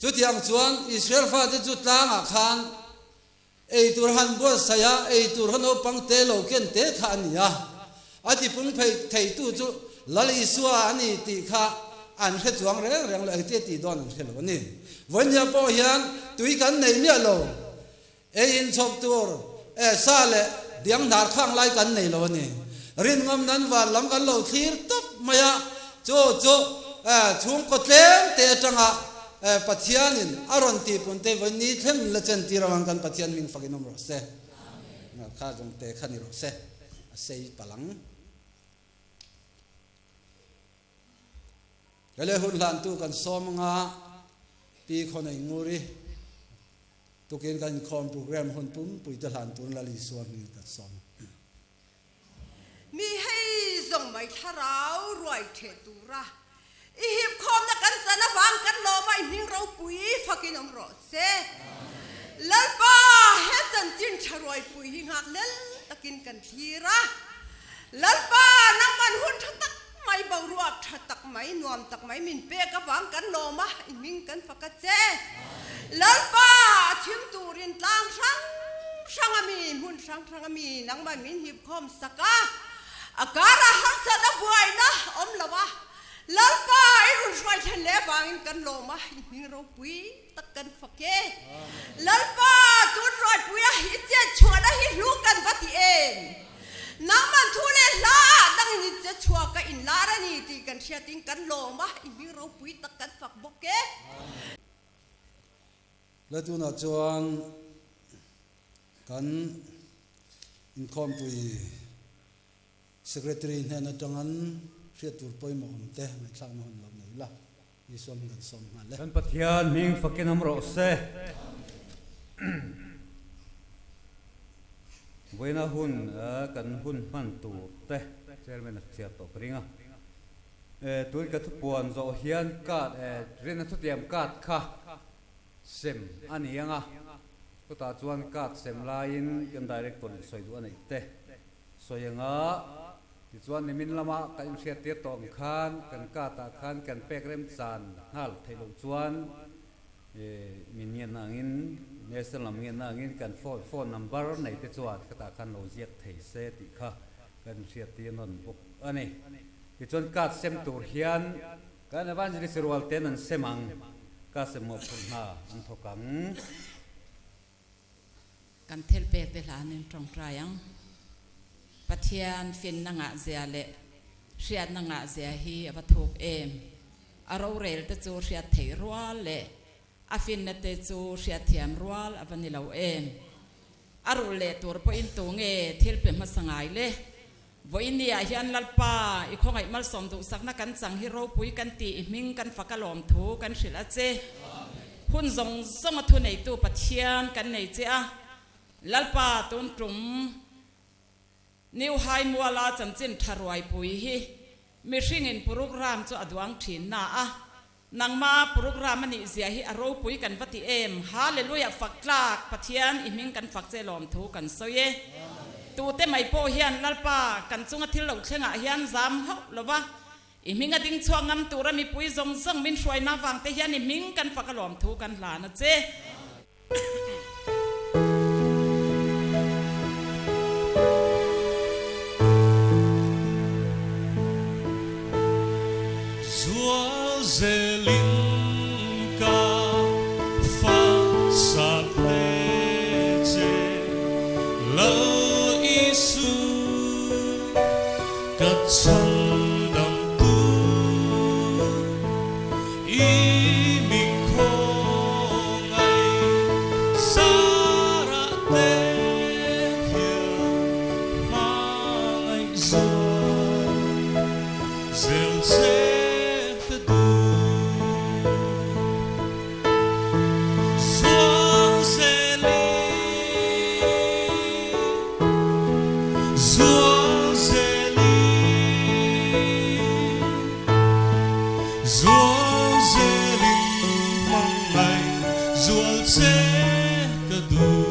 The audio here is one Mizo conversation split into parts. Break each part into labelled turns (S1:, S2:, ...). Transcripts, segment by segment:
S1: Chutiang chuan Israel fate chu tlangah khan ei tur han buatsaih a, ei tur kha naupang te lo ken te kha a ni a. A tipung phei theitu chu Lal Isua a ni tih kha an hre chuang reng reng lo, engtia tih dawn an hre lo a ni. Vawinia pawh hian tui kan nei miah lo. Ei inchhawp tur e sa leh biang hnar khang lai kan nei lo a ni. Rinngam nan van lam kan lo thlir tawp mai a, chu chu chhungkaw tlem te atanga Pathianin a rawn tihpun te vawi ni thleng la chen tir avang kan Pathian hming fak in awm rawh se. Kha zawng te kha ni rawh se, a sei palang. Kale hun hlantu kan sawm anga Pi Khawnei Nguri. Tukin kan inkhawm program hun pumpui te hlan turin Lal Isua hmingin kan sawm a.
S2: Mi hei zawng mai thlarau ruai theh tura i hipkhawmna kan chan avang kan lawm a, i hming ropui fakin awm rawh se. Lalpa, he chanchin tha ruaipui hi nghak lel takin kan thlir a. Lalpa, nangman hun tha tak mai, boruak tha tak mai, nuam tak mai min pek avang kan lawm a, i hming kan fak a che. Lalpa, a chhim turin tlang hrang hrang a mi, hmun hrang hrang a mi nangmah min hipkhawm sak a, a karah harsatna buaina awm lo a, Lalpa, i rawn hruai thlen leh avangin kan lawm a, i hming ropui tak kan fak e. Lalpa, tun ruaipuia i chet chhuahna hi hlu kan va ti em? Nangman thu leh hla ah dangin i che chhuak a inlar a ni tih kan hriatin kan lawm a, i hming ropui tak kan fak bawk e.
S1: La tunah chuan kan inkhawmpui Secretary hnen atang an hriat tur pawimawh awm te ngaihthlakna hun lo nei la, Isua hming kan sawm nghal e.
S3: Kan Pathian hming fakin awm rawh se. Vawiina hun kan hun hman tur te Chairman a chhiar tawh ka ring a. Tun ka thupuan zawh hian card rinna thutiam card kha sem a ni ang a, chutah chuan card sem laiin kan Director in sawi duh a neih te Sawi anga, tichuan nimin lama ka inhriattir tawh ang khan kan katah khan kan pek remchan nghal theih loh chuan min ngenna angin National lam ngenna angin kan phone phone number nei te chuan khatah khan lo ziak thei se tih kha kan inhriattir nawn bawk a ni. Tichuan card sem tur hian kan Evangelist rual ten an sem ang, card sem mawhphurh hna an thawk ang.
S4: Kan thil pek te hlanin tawngtai ang. Pathian finna ngah zia leh hriatna ngah zia hi a va thuk em. A rorel te chu hriat theih rual leh a finna te chu hriatthiam rual a va ni lo em. A rulh leh tur pawhin tu nge thil pe hmasa ngai le? Vawiin ah hian Lalpa i khawngaih malsawm duhsakna kan chang hi ropui kan tih i hming kan fak a lawm thu kan hrilh a che. Hun zawng zawng a thuneitu Pathian kan nei che a, Lalpa tun tum New High Muala chanchin tha ruaipui hi mihringin program chu a duang thin na a, nangma program a nih zia hi a ropui kan va ti em? Hallelujah fak tlak Pathian i hming kan fak che lawm thu kan sawi e. Tute mai pawh hian Lalpa kan chunga thil lo thlengah hian zam hauh lova i hming a ding chhuak ngam tura mipui zawng zawng min hruaina vang te hian i hming kan fak a lawm thu kan hlan a che.
S5: Zual zelin ka fa sat hle che Lal Isu ka chhandamtu I mi khawngaih Sarah te hian hmangaih zual zel che ka duh. Zual zeli, zual zeli. Zual zelin hmangaih zual che ka duh.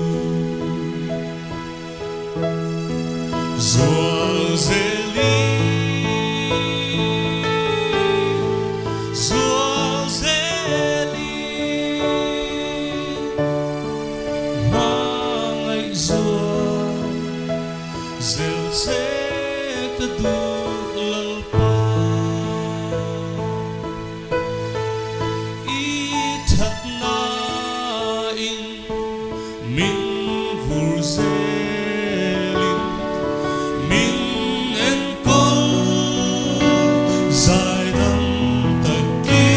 S5: Zual zelin, zual zelin. zual zel che ka duh Lalpa. I thatnain min vur zelin min enkawl zaidam takin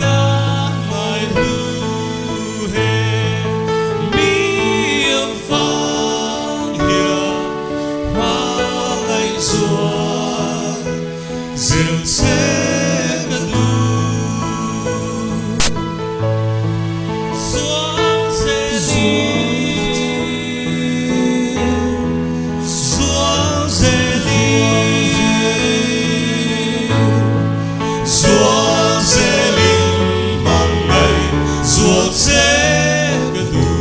S5: ka ngaihlu he mi avang hian hmangaih zual zel che ka duh. Zual zelin, zual zelin, zual zelin hmangaih zual che ka duh.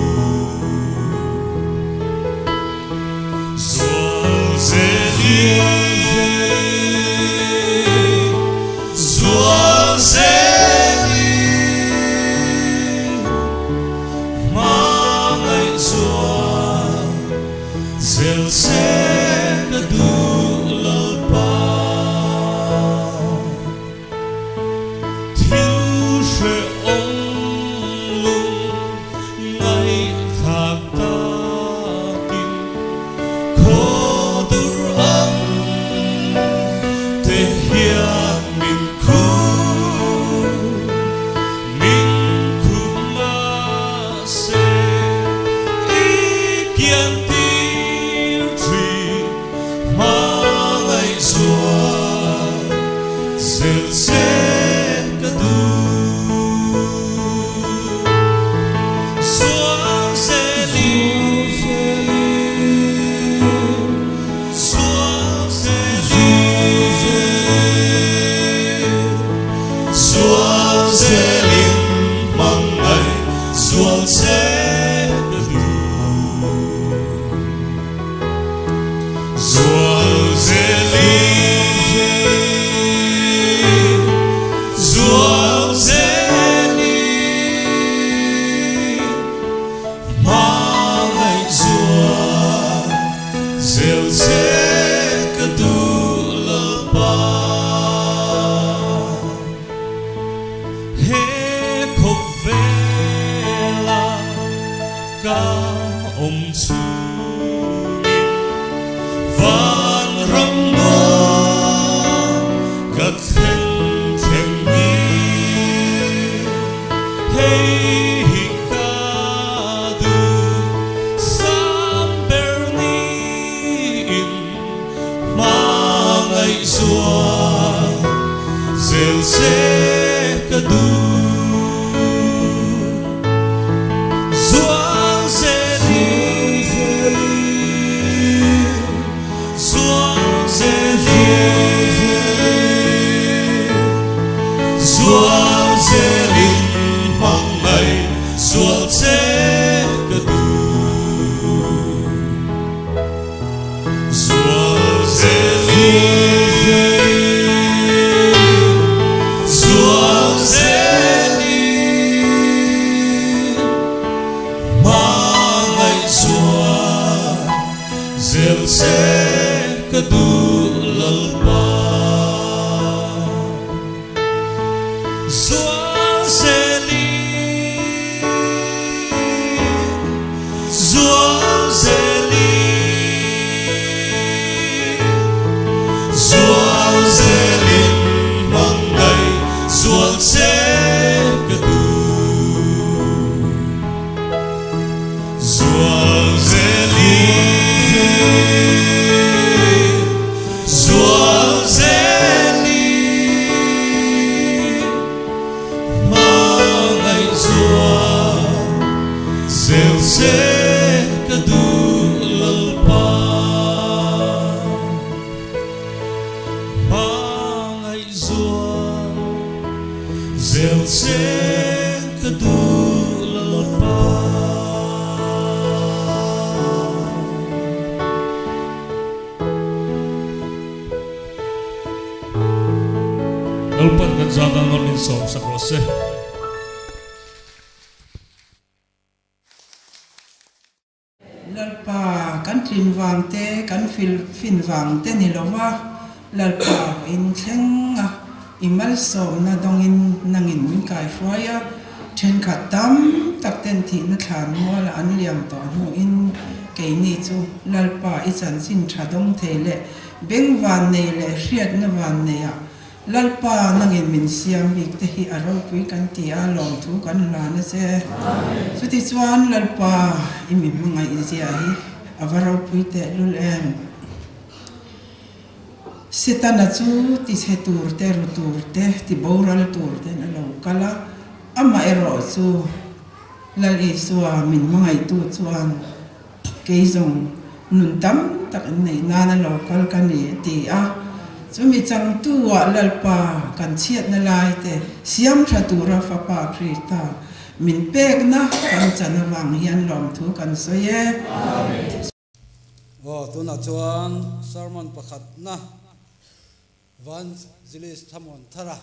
S5: Zual zelin, zual zelin, hmangaih zual zel che ka duh Lalpa. Thil hrehawm lung ngaihthlak takin khaw dur ang te hian min khum, min khum mahse i kian tir thin hmangaih zual zel che ka duh. Zual zelin, zual zelin, zual zelin hmangaih zual che ka duh. Zual zelin, zual zelin, hmangaih zual zel che ka duh Lalpa. He khawvela ka awm chungin van ram nuam ka thleng thleng ni. Hei hi ka duh sam ber niin hmangaih zual zel che ka duh. Zual zelin, zual zelin, zual zelin hmangaih zual che ka duh. Zual zelin, zual zelin, hmangaih zual zel che ka duh Lalpa. Zual zelin, zual zelin, zual zelin hmangaih zual che ka duh. Zual zelin, zual zelin, hmangaih zual zel che ka duh Lalpa. Hmangaih zual zel che ka duh Lalpa.
S6: Lalpan kan zatan mal min sawm sak rawh se. Lalpa, kan tlin vang te, kan fil fin vang te ni lova, Lalpa vawiin thleng a, i malsawmna dawngin nangin min kaihruai a, thenkhat tam tak ten thihna thlan muala an liam tawh hnuin keini chu Lalpa i chanchin tha dawng thei leh beng van nei leh hriatna van neiah Lalpa nangin min siam bik te hi a ropui kan ti a, lawmthu kan hlan a che. Chutichuan Lalpa i mi hmangaih zia hi a va ropui tehlul em? Setana chu tichhe tur te, ru tur te, ti boral tur ten a lo kal a, amaherawh chu Lal Isua min hmangaihtu chuan Kei zawng nun tam tak in neih nana lo kal ka ni a ti a. Chumi changtu-ah Lalpa kan chhiatna lai te siam tha tura Fapa Krista min pekna kan chan avang hian lawmthu kan sawi e.
S1: Aw, tunah chuan sermon pakhatna Evangelist Thamuan Thara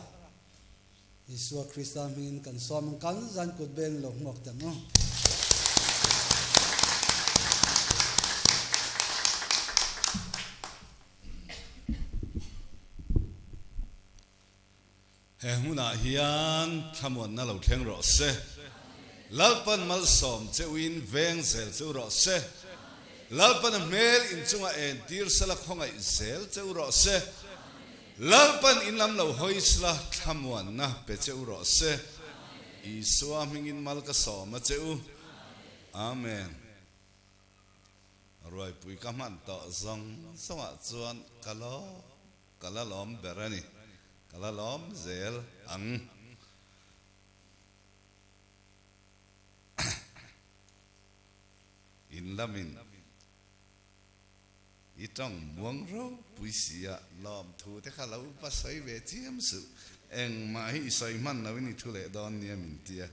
S1: Isua Krista hmingin kan sawm ang kan zan kut beng lo hmuak teh ang u.
S7: He hmunah hian thlamuanna lo thleng rawh se. Lalpan malsawm cheuhin veng zel cheu rawh se. Lalpan a hmel inchunga entir sela khawngaih zel cheu rawh se. Lalpan in lam lo hawisla thlamuanna pe che u rawh se. Isua hmingin mal ka sawm a che u. Amen. Ruaipui ka hman tawh zawng zawngah chuan ka lawm, ka la lawm ber a ni. Ka la lawm zel ang. In lamin. I tawng muang ropui si a, lawmthu te kha lo va sawi ve chiam suh. Engmah hi i sawi hman loin i thu leh dawn nia min ti a,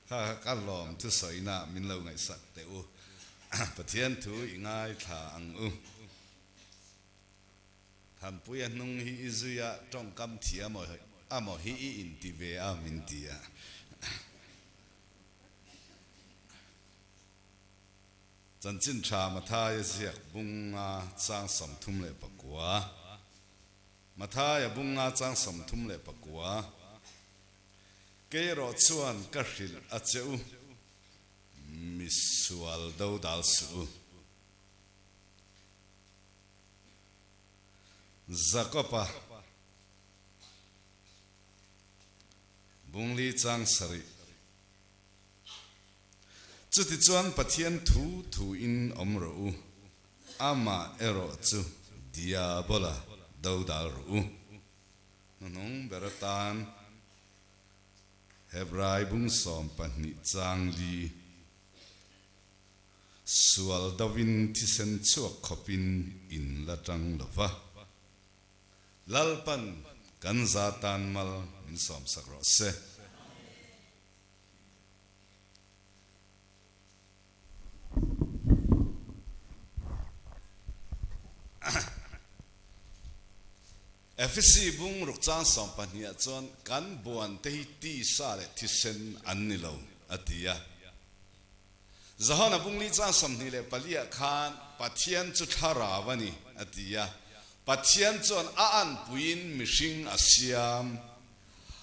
S7: kha kha ka lawmthu sawina min lo ngaihsak teh u. Pathian thu i ngaithla ang u. Thanpuia hnung hi i zui a, tawngkam thiam amaw hi i inti ve a min ti a. Chanchin tha Mathaia ziak bunga chang 39 Mathaia bunga chang 39 Kei erawh chuan ka hrilh a che u, misual do dal suh u. Jakob-a bungli chang sarih. Chutichuan Pathian thu thuin awm rawh u, amah erawh chu Diabola dodal rawh u. Hnuhnung ber atan Hebrai bung 12 chang li, Sual dovin thisen chhuak khawpin in la tang lo va, Lalpan kan za tan mal min sawmsak rawh se. Efesi bung ruk chang 12 ah chuan kan buan te hi tisa leh thisen an ni lo a ti a. Johana bung li chang 24 ah khan Pathian chu thlarau a ni a ti a. Pathian chuan a anpuiin mihring a siam.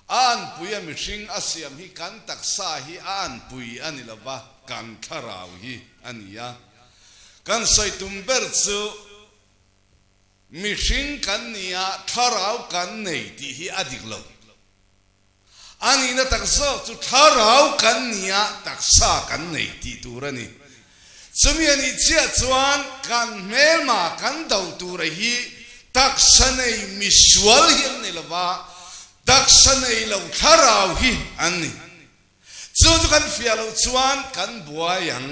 S7: A anpui a mihring a siam hi kan taksa hi a anpui a ni lova, kan thlarau hi a ni a. Kan sawi tum ber chu mihring kan ni a, thlarau kan nei tih hi a dik lo. A nihna tak zawk chu thlarau kan ni a, taksa kan nei tih tur a ni. Chumi a nih chiah chuan kan hmelma kan do tura hi taksa nei misual hi an ni lova, taksa nei lo thlarau hi an ni. Chu chu kan fiah loh chuan kan buai ang.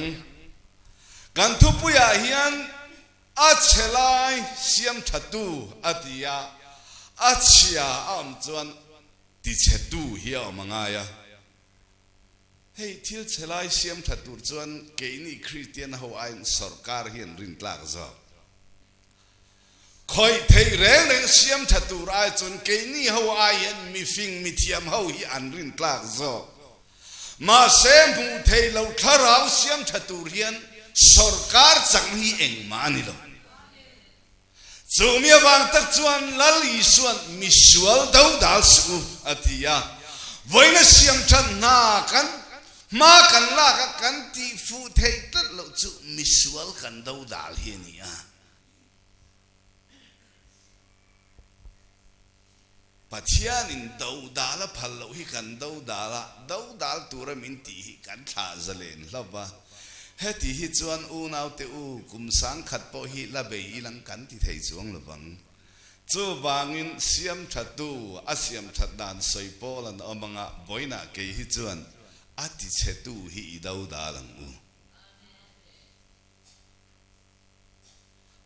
S7: Kan thupuiah hian a chhe lai siam thatu a ti a, a chhia a awm chuan tichhetu hi a awm a ngai a. Hei thil chhe lai siam tha tur chuan keini Kristian ho aiin sawrkar hi an rin tlak zawk. Khawih theih reng reng siam tha tur ai chuan keini ho aiin mifing mithiam ho hi an rin tlak zawk. Mahse hmuh theih loh thlarau siam tha tur hian. Sawrkar chakna hi engmah a ni lo. Chumi avang tak chuan Lal Isuan misual do dal suh u a ti a. Vawiina siam that hna kan hma kan lak a kan tih fuh theih tlat loh chu misual kan do dal hi a ni a. Pathianin do dal a phal loh hi kan do dal a, do dal tura min tih hi kan thlah zalen hlauh va. Heti hi chuan unaute u, kum sangkhat pawh hi la bei ilang kan ti thei chuang lo vang. Chuvangin siam thattu a siam that dan sawi pawl an awm anga vawiinah kei hi chuan a tichhetu hi i do dal ang u.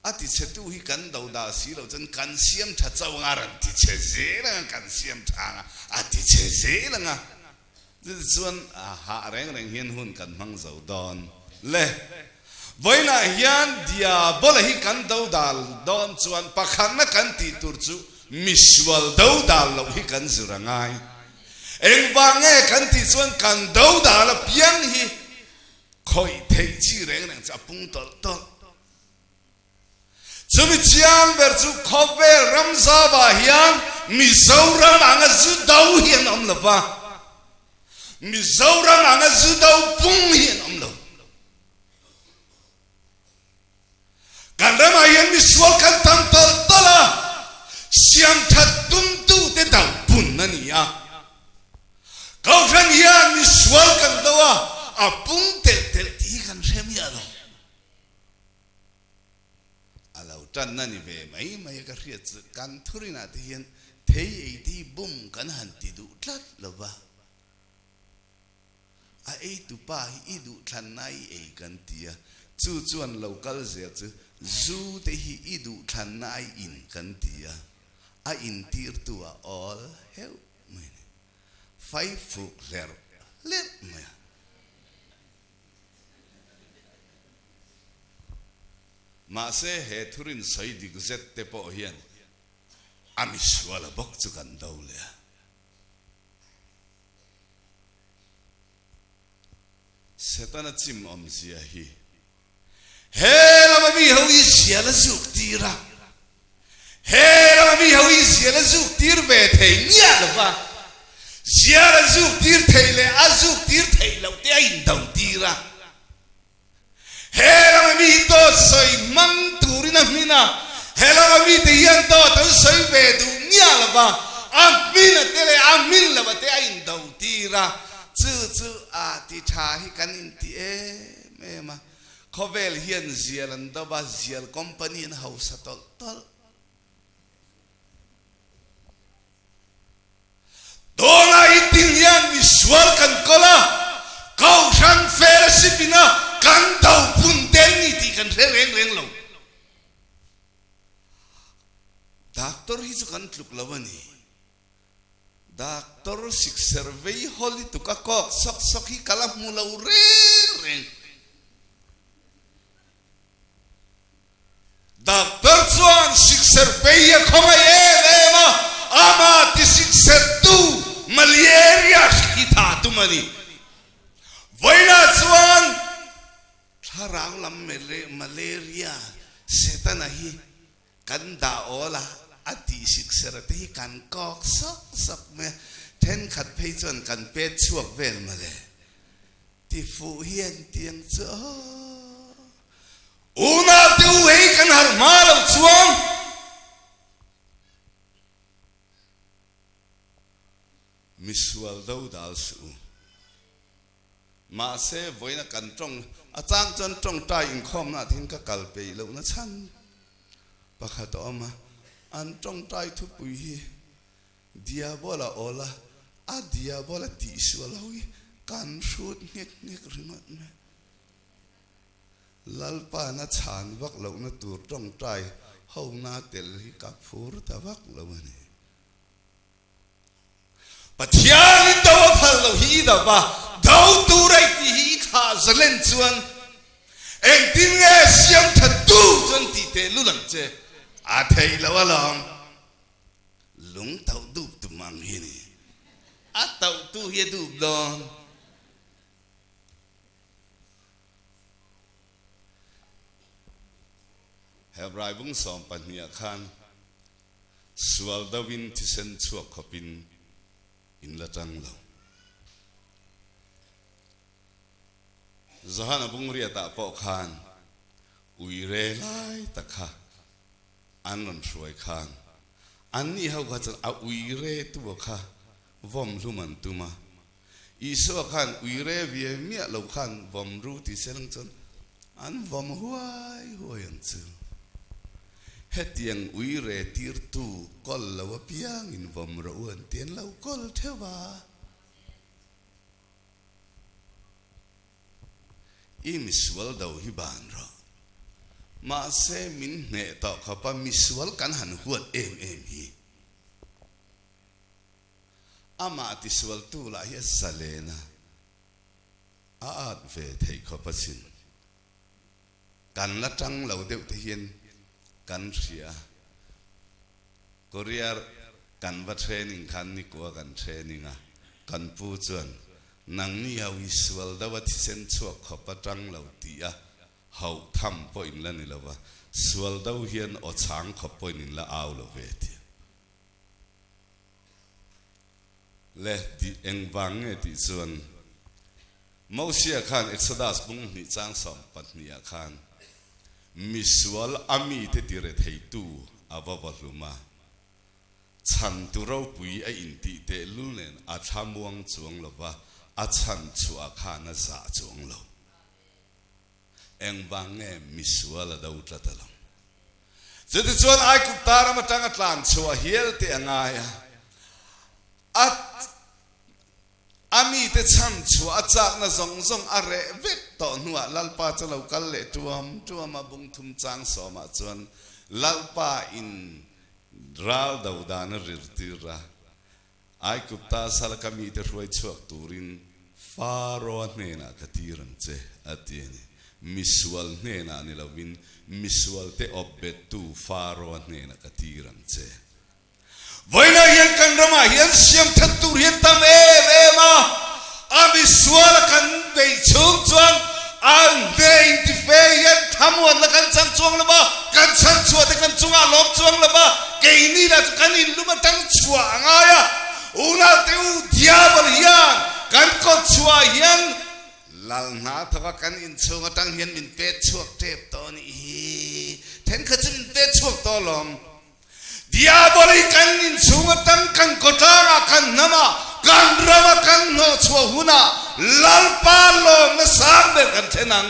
S7: A tichhetu hi kan do dah si lo chuan kan siam tha chauh anga rawn tichhe zel anga kan siam tha anga a tichhe zel anga chutichuan a hah reng reng hian hun kan hmang zo dawn le. Vawiinah hian Diabola hi kan do dal dawn chuan pakhatna kan tih tur chu misual do dal loh hi kan zir a ngai. Engvang nge kan tih chuan kan do dal apiang hi Khawih theih chi reng reng chu a pung tawlh tawlh. Chumi chiang ber chu khawvel ram zauah hian Mizoram anga zu do hi an awm lo va, Mizoram anga zu do pung hi an awm lo. Kan ramah hian misual kan tam tawlh tawlh a, siamthat tumtute do pun a ni a. Kohhran hian misual kan do a, a pung telh telh tih hi kan hre miah lo. A lo tanna ni ve mai mai a ka hriat chu kan thurinah te hian thei ei te hi bum kan han ti duh tlat lo va. A eitu pa hi i duh thlanna i ei kan ti a, chu chuan lo kal zel chu zu te hi i duh thlanna i in kan ti a, a intirtu a awl heuh mai a ni. Fai fuk hlerh hlerh mai a. Mahse he thurin sawi dik zet te pawh hian a misuala bawk chu kan do leh a. Setana chim awmzia hi he lama mi ho i zial a zuk tir a, he lama mi ho i zial a zuk tir ve thei miah lo va, zial a zuk tir thei leh a zuk tir theih loh te a indo tir a, he lama mi hi dawt sawi hmang turin a hmin a, he lama mite hian dawt an sawi ve duh miah lo va, a hmin a te leh a hmin lo a te a indo tir a, chu chu a ti tha hi kan inti em em a, khawvel hian zial an do va, zial company an hausa tawlh tawlh. Tuna i tin hian misual kan kawl a, Kohhran fellowship ina kan do pun te an ni tih kan hre reng reng lo. Doctor hi chu kan tluk lo a ni. Doctor sikser vei haw lutuk a kawk sawk sawk hi ka la hmu lo reng reng. Doctor chuan sikser pei hi a khawngaih em em a, amah ti siksertu malaria hrik hi tha tum a ni. Vawiinah chuan thlarau lam malaria Setana hi kan dah awl a, a tih sikser te hi kan kawk sawk sawk mai a, thenkhat phei chuan kan pet chhuak vel mawle. Ti fuh hian tiang chu aw. Unau te u hei kan harh hma lo chuan misual do dal suh u. Mahse vawiina kan tawng a chang chuan tawngtai inkhawmna ah te hian ka kal peih lohna chhan pakhat a awm a, an tawngtai thupui hi Diabola awla a diabola tihsual ho hi kan hrut nghek nghek ringawt mai. Lalpana chhan vak lohna tur tawngtai hona tel hi ka phur ta vak lo a ni. Pathianin do a phal loh hi i do va, do tur a i tih hi i thlah zalen chuan engtin nge siam tha tu chuan tih teh lul ang che a theih loh alawm. Lung tauh dup tum ang hi ni. A tauh tu hi a dup dawn. Hebrai bung 12 khan sual dawin thisen chuak khopin in la tang lo. Johana bung riata pawh khan ui re lai takha an rawn hruai khan an ni ho kha chuan a ui re tu kha vom hluman tuma Isua khan ui re vie mia lo khan vom ru ti selang chuan an vom huai huai ang chu. Hetiang ui re tir tu kol lo apiang in vom ro an tian lo kol thewa. I misual do hi ban ro ma se min hne to khapa misual kan han huat em em hi ama ti sual tu la hi zalena a at ve thei khopa chin kan la tang lo deuh te hian kan ria Korea kan va training khan ni kwa kan training a kan pu chuan nang ni hau i sual dawa thisen chuak khopa tang lo ti a hau tham po in la ni lova sual do hian o chang khop po in la aw lo ve ti le ti eng wang nge ti chuan Mosia khan Exodus bung ni chang som patni a khan misual ami te ti re thei tu awa wa hluma chan tu ro pui a in ti te lul nen a thamuang chuang lova a chan chu a khana za chuang lo eng wang nge misual a do tlatalo chu ti chuan ai kup taram atanga tlan chua hial te anga ya a ami te chan chu a chak na zong zong a re vek to nuwa lalpa cha lo kal le tuam tuama bung thum chang soma chuan lalpa in ral do dan rir tira ai kupta salakami te hruai chuak turin faro hne na ka tirang che atiani misual hne na ni lovin misual te obbet tu faro hne na ka tirang che voina hian kan rama hian siam that tur hian tam em em a a misual kan bei chung chuan an nei ti fe hian thamuan la kan chang chuang lova kan chan chua te kan chunga lom chuang lova keini la chu kan in luma tang chua angaya una teu diabol hian kan ko chua hian lal na thaka kan in chunga tang hian min pe chuak tep to ni hi then kha chu min pe chuak to lom diaboli kan in chunga tang kan kotara kan nama kan rama kan no chua huna lal pa lom na sang ber kan thenang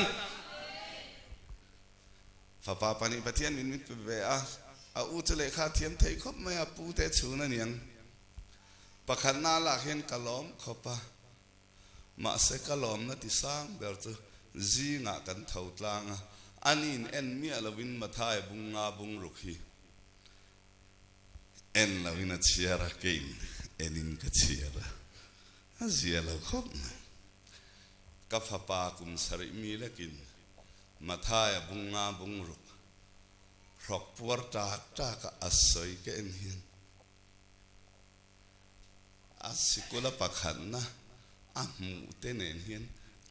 S7: fa pa pani pathian min mit ve a a u chu le kha thiam thei khop mai a pu te chuna niang pakhat na la hian kalom khopa ma se kalom na ti sang ber chu zinga kan tho tlanga anin en mi alawin mathai bunga bung rukhi en lawin a chiara kein enin ka chiara a zia lo khop mai ka fapa kum sari mi lekin mathai bunga bung ruk rok puar ta ta ka asoi ke en hian a sikula pakhat na a hmu te nen hian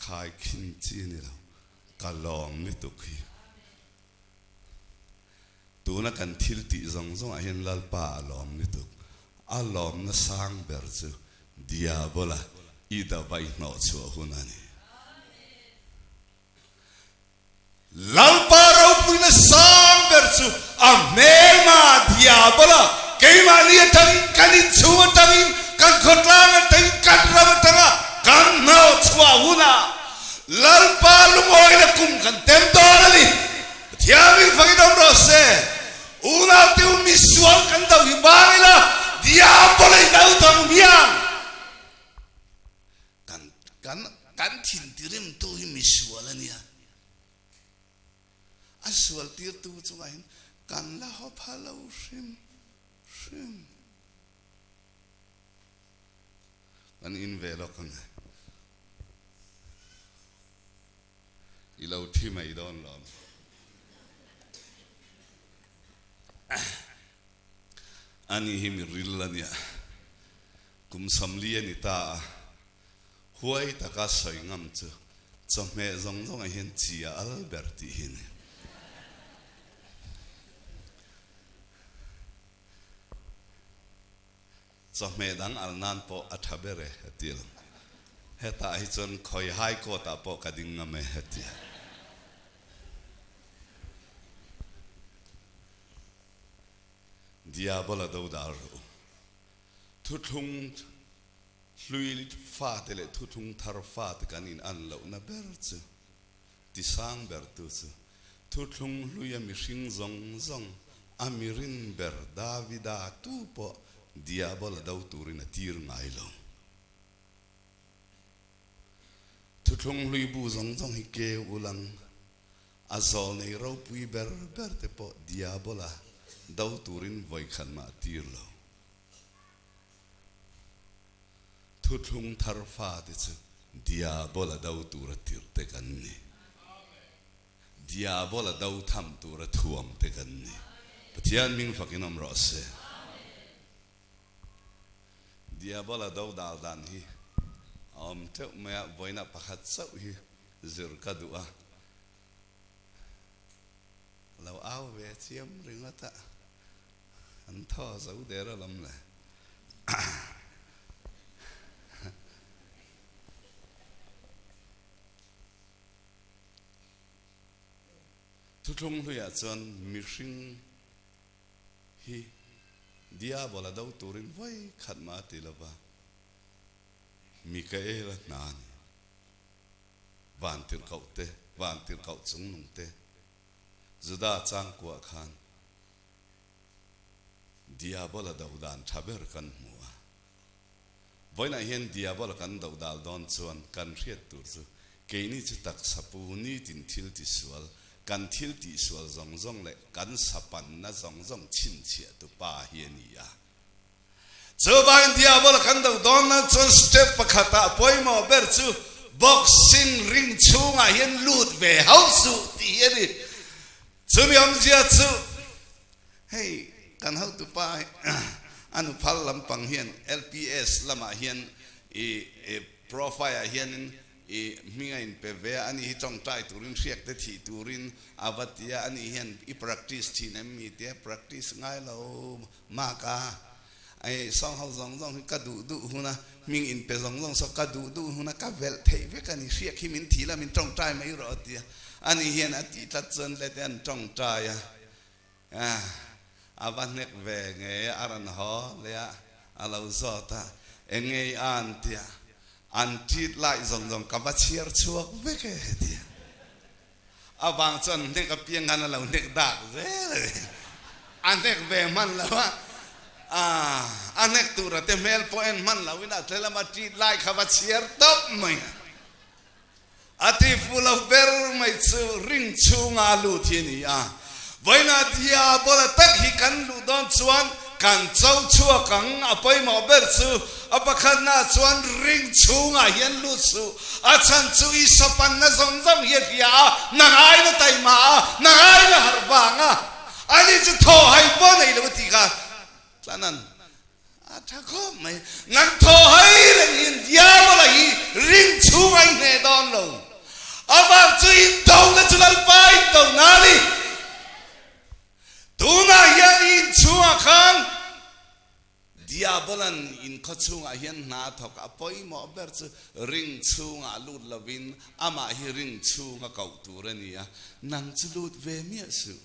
S7: khai khin chi ni lo ka lawm ni tuk hi tuna kan thil ti zong zong a hian lalpa a lawm ni tuk a lawm na sang ber chu diabola i da vai hno chua hun ani lalpa ro pui na sang ber chu a mema diabola keima ni atang kan in chu atang kan khotlang atang kan ram atanga kan no chua huna lalpa lungoi na kum kan tem dor ani thiamin fangin om ro se una tiu mi sual kan dau hi bangila diabola i dau tong miang kan kan kan thin tirim tu hi mi sual ania a sual tir tu chunga hin kan la hop halo hrim hrim kan in ve lo kan i lo thi mai don lom ani hi mi ril ania kum samli ani ta huai taka soi ngam chu chawhmeh zawng zawng ah hian chia albert tih hi ni. Chawhmeh dang al nan pawh a tha ber e, a ti lo. Hetah hi chuan khawi High Court ah pawh ka ding ngam e, a ti a. Diabola do dal rawh u. Thuthlung hlui fate leh thuthlung thar fate kan in an lohna ber chu tisang ber tu chu thuthlung hluia mihring zawng zawng a mirin ber Davida tu pawh Diabola do turin a tir ngai lo. Thuthlung hlui bu zawng zawng hi keu ulang a zawl nei ropui ber ber te pawh Diabola do turin vawikhat mah a tir lo. Thuthlung thar fate chu Diabola do tura tirh te kan ni. Diabola do tham tura thuam te kan ni. Pathian hming fakin awm rawh se. Diabola do dal dan hi a awm teuh mai a, vawiinah pakhat chauh hi zir ka duh a. Lo au ve chiam ringawt a, an thaw zo der alawm le. Thuthlung hluiah chuan mihring hi Diabola do turin vawi khat mah a ti lo va, Mikaela hna a ni. Van tirhkoh te, van tirhkoh chungnung te, Juda changkuah khan Diabola do dan tha ber kan hmu a. Vawiinah hian Diabola kan do dal dawn chuan kan hriat tur chu keini chu taksa pu nitin thil tisual, kan thil tihsual zawng zawng leh kan sapanna zawng zawng chhinchhiah tu pa hi a ni a. Chuvangin Diabola kan do dawn nan chuan step pakhatah pawimawh ber chu boxing ring chhungah hian lut ve hauh suh tih hi a ni. Chumi awmzia chu hei kan hotupa hi a nuphal lampang hian LPS lamah hian i profile ah hianin I hming a inpe ve a, ani hi tawngtai turin hriak te thih turin a va ti a, ani hian i practice thin em mi tia practice ngai lo mak a, ei sawng ho zawng zawng hi ka duh duh hun a, hming inpe zawng zawng saw ka duh duh hun a ka velh theih vek a ni, hriak hi min thih la min tawngtai mai rawh a ti a, ani hian a tih tlat chuan lete an tawngtai a, a va hnek ve nge a rawn haw leh a, a lo zawt a, eng nge i an tia, an tit lai zawng zawng ka va chhiar chhuak vek e tia. A vang chuan hnek apiang khan a lo hnek dak zel a ni. A hnek ve hman lo a, a hnek tura te hmel pawh en hman loin a tle lama tit lai kha va chhiar tawp mai a. A ti fu lo ber mai chu ring chhunga a lut hi a ni a. Vawiinah Diabola tak hi kan luh dawn chuan kan cho chhuak ang. A pawimawh ber chu a pakhatnaah chuan ring chhungah hian lut suh. A chhan chu i sapanna zawng zawng hi a hria a, nangaina taima a, nangaina harh vang a, ani chu thaw hai pawh nei lo a tih kha tlanan A tha khawp mai. Nang thaw hai reng in Diabola hi ring chhung a i hneh dawn lo. A vang chu in do na chu Lalpa in do na a ni. Tunah hian i in chhungah khan Diabolan in khaw chhungah hian hna a thawk a pawimawh ber chu ring chhungah lut lovin amah hi ring chhunga koh tur a ni a, nang chu lut ve miah suh.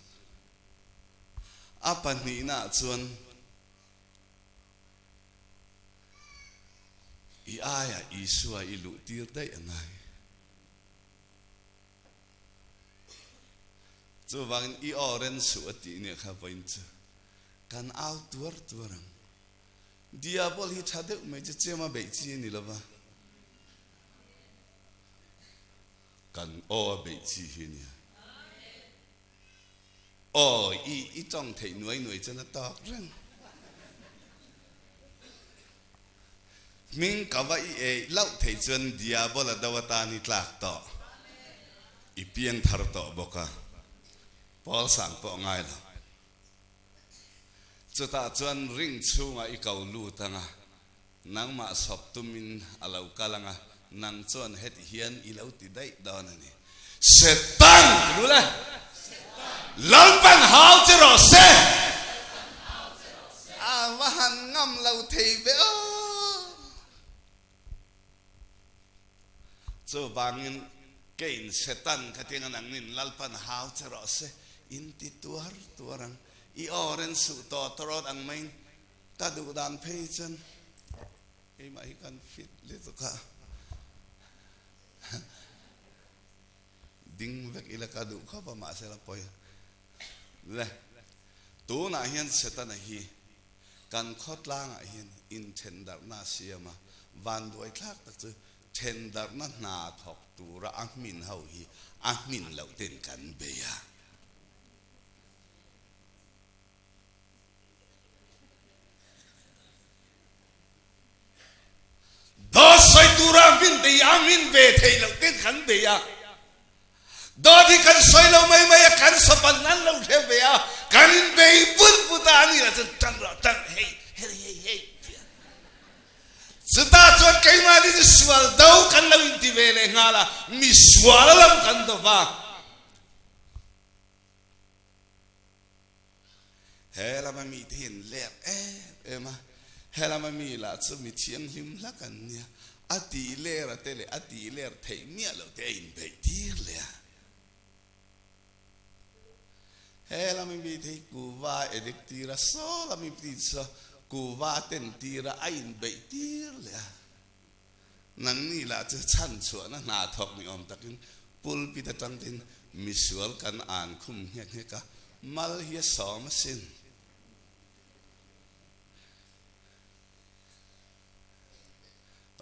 S7: A pahnihnaah chuan I aiah Isua i luh tir daih a ngai. Chuvangin i aw ren suh a tih nia kha vawiin chu kan au tuar tuar ang. Diabol hi tha deuh mai chu chem a beih chi a ni lova. Kan aw a beih chi hi a nia. Aw, i i tawng theih nuai nuai chuan a tawk reng. Hming ka va i ei loh theih chuan Diabola do atan i tlak tawh. I piang thar tawh bawk a, Paul sang pawh ngai lo. Chutah chuan ring chhungah i ko lut ang a, nangmah sawp tumin a lo kal ang a, nang chuan heti hian i lo ti daih dawn a ni. Setan ti lu le. Lalpan hau che rawh se. A va han ngam lo thei ve aw. Chuvangin keiin Setan ka tinga nangnin Lalpan hau che rawh se, in ti tuar tuar ang. I aw ren suh tawh tawrawt ang maiin ka duh dan phei chuan keimah hi kan fit lutuk a. Ding vek ila ka duh khawp a mahse la pawi le. Tunah hian Setana hi kan khawtlangah hian inthendarhna a siam a, vanduai thlak tak chu thendarhna hna thawk tura a hmin ho hi a hmin loh ten kan bei a. Dawt sawi tura a hmin te hi a hmin ve theih loh ten kan bei a. Dawt hi kan sawi lo mai mai a, kan sapan nan lo hre ve a, kan inbei but but a, ani lah chuan tan rawh tan hei hei hei hei tia. Chutah chuan keimahni chu sual do kan lo inti ve leh nghal a, mi sual lam kan do va. He lama mite hi an lek em em a, he lama mi lah chu mi thianghlim hlak an nia, a tih ler a te leh a tih ler theih miah loh te a inbeih tir leh a. He lama mite hi kuva edik tir a, saw lama mite chu kuva a ten tir a, a inbeih tir leh a. Nangni lah chu chhan chhuahna hna thawk ni awm takin pulpit atang tin misual kan an khum nghek nghek a, mal hi a sawm asin.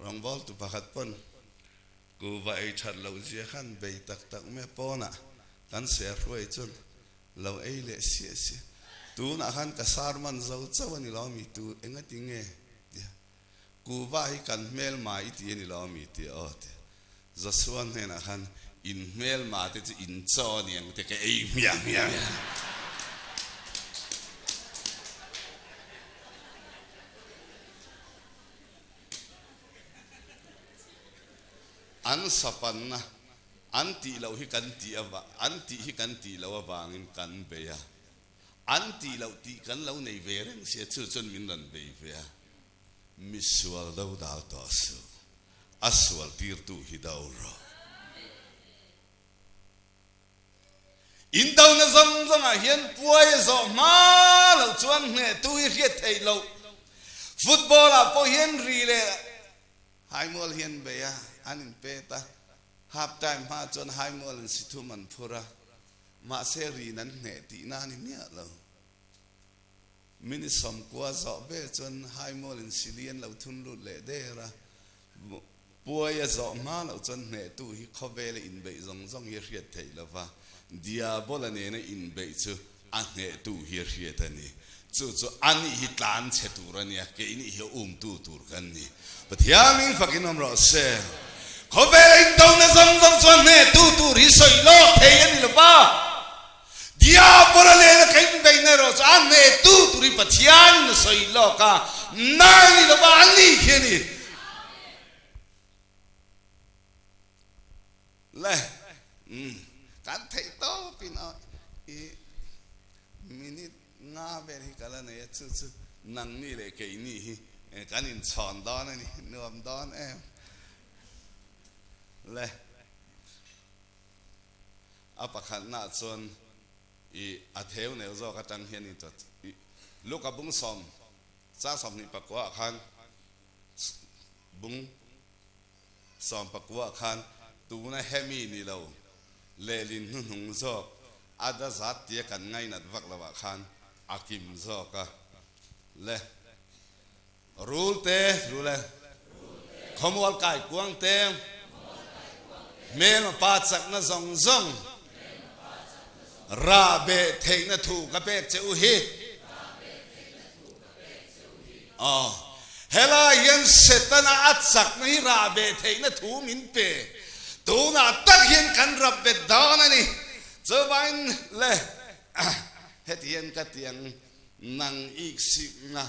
S7: Rawngbawltu pakhat pawn kuva ei that loh zia khan bei tak tak mai a, pawnah kan ser hruai chuan lo ei leh siah siah. Tunah khan ka sarman zo chauh a ni lo mi tu engati nge tia. Kuva hi kan hmelma i ti a ni lo a mi ti aw ti. Joshua hnenah khan in hmelma te chu in chaw a ni ang te ka ei hmiah hmiah a. An sapanna an tih loh hi kan tih ava an tih hi kan tih loh avangin kan bei a. An tih loh tih kan lo nei ve reng sia chu chuan min rawn bei ve a. Misual do dal tawh suh, a sual tirtu hi do rawh. In dona zawng zawngah hian puai a zawh hma loh chuan hnehtu hi hriat theih loh. Football ah pawh hian ri leh haimual hian bei a, an inpet a, half time hma chuan haimual in si thum an phur a, mahse rin an hneh tihna a ni miah lo. Minute sawmkua zawh vel chuan Haimual in sili an lo thun lut leh der a, Puai a zawh hma loh chuan hnehtu hi khawvela inbeih zawng zawng hi a hriat theih lo va, Diabola nena inbeih chu a hnehtu hi a hriat a ni. Chu chu a nih hi tlan chhe tur a nia, keini hi a umtu tur kan ni. Pathian in fakin awm rawh se. Khawvela indona zawng zawng chuan hnehtu tur hi sawi lawk thei a ni lo va. Diabola nena ka inbeihna erawh chu a hnehtu tur hi Pathian in a sawi lawk a, na a ni lo va, a ni khi a ni. Le, umm, kan theih tawpin a i minute nga vel hi ka la nei a, chu chu nangni leh keini hi kan inchhawn dawn a ni, nuam dawn em. Le. A pakhatnaah chuan i a theu neu zawk atang hian i i Luka bung sawm chang 24 ah khan bung 19 ah khan tuna hemi ni lo lehlin hnuhnung zawk a da zat tia kan ngainat vak lo ah khan a kim zawk a le Rul te, rul e. Khawmual kai kuang te. Hmelma pa chakna zawng zawng. Rah beh theihna thu ka pek che u hi. Aw, helai hian Setana a chakna hi rah beh theihna thu min pe. Tunah tak hian kan rap bet dawn a ni. Chuvangin le, heti hian ka ti ang. Nang iksikna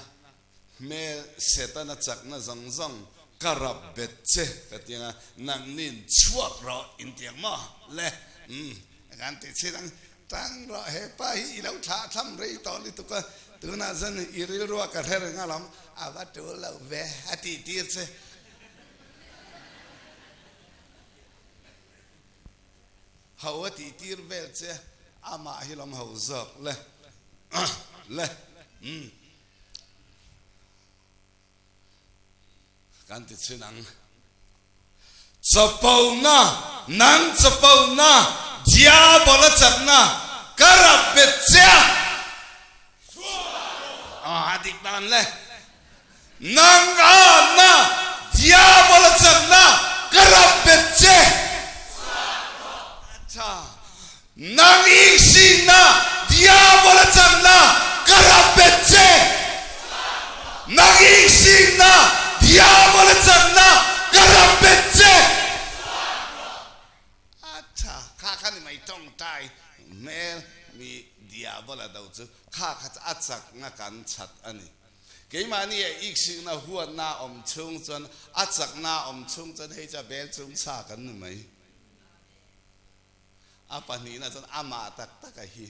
S7: hmel Setana chakna zawng zawng ka rap bet che ka ti ang a, nangnin chhuak rawh in ti ang maw? Le, umm, kan ti chhin ang, tang rawh he pa hi i lo thlah thlam rei tawh lutuk a, tunah chuan i rilrua ka hre reng alawm, a va tul lo ve a tih tir che. Ho a tih tir vel che amah hi lawm ho zawk le le umm kan ti chhin ang. Chapona nang chapona diabola chakna ka rap bet che a a dik dan le. Nang a na diabola chakna ka rap bet che. Acha. Nang iksihna diabola chakna ka rap bet che. Nang iksihna diabola chakna ka rap bet che. Acha. Kha kha ni mai tawngtai hmel mi diabola do chu kha kha chu a chakna kan chat a ni. Keimahni a iksihna huatna awm chhung chuan a chakna awm chhung chuan hei chu a bel chung chha kan ni mai. A pahnihna chuan amah tak tak a hi.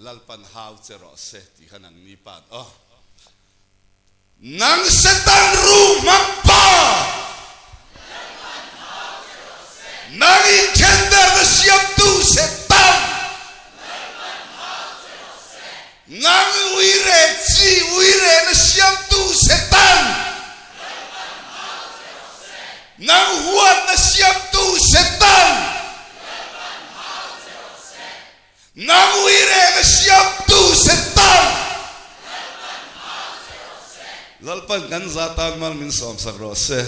S7: Lalpan hau che rawh se tih kha nang ni pan aw. Nang Satan ru hmang pa! Nang inthendarna siamtu Satan! Nang uire chi uirena siamtu Satan! Nang huatna siamtu Satan! Nang uireng a siamtu Satan! Lalpan kan za tan mal min sawmsak rawh se.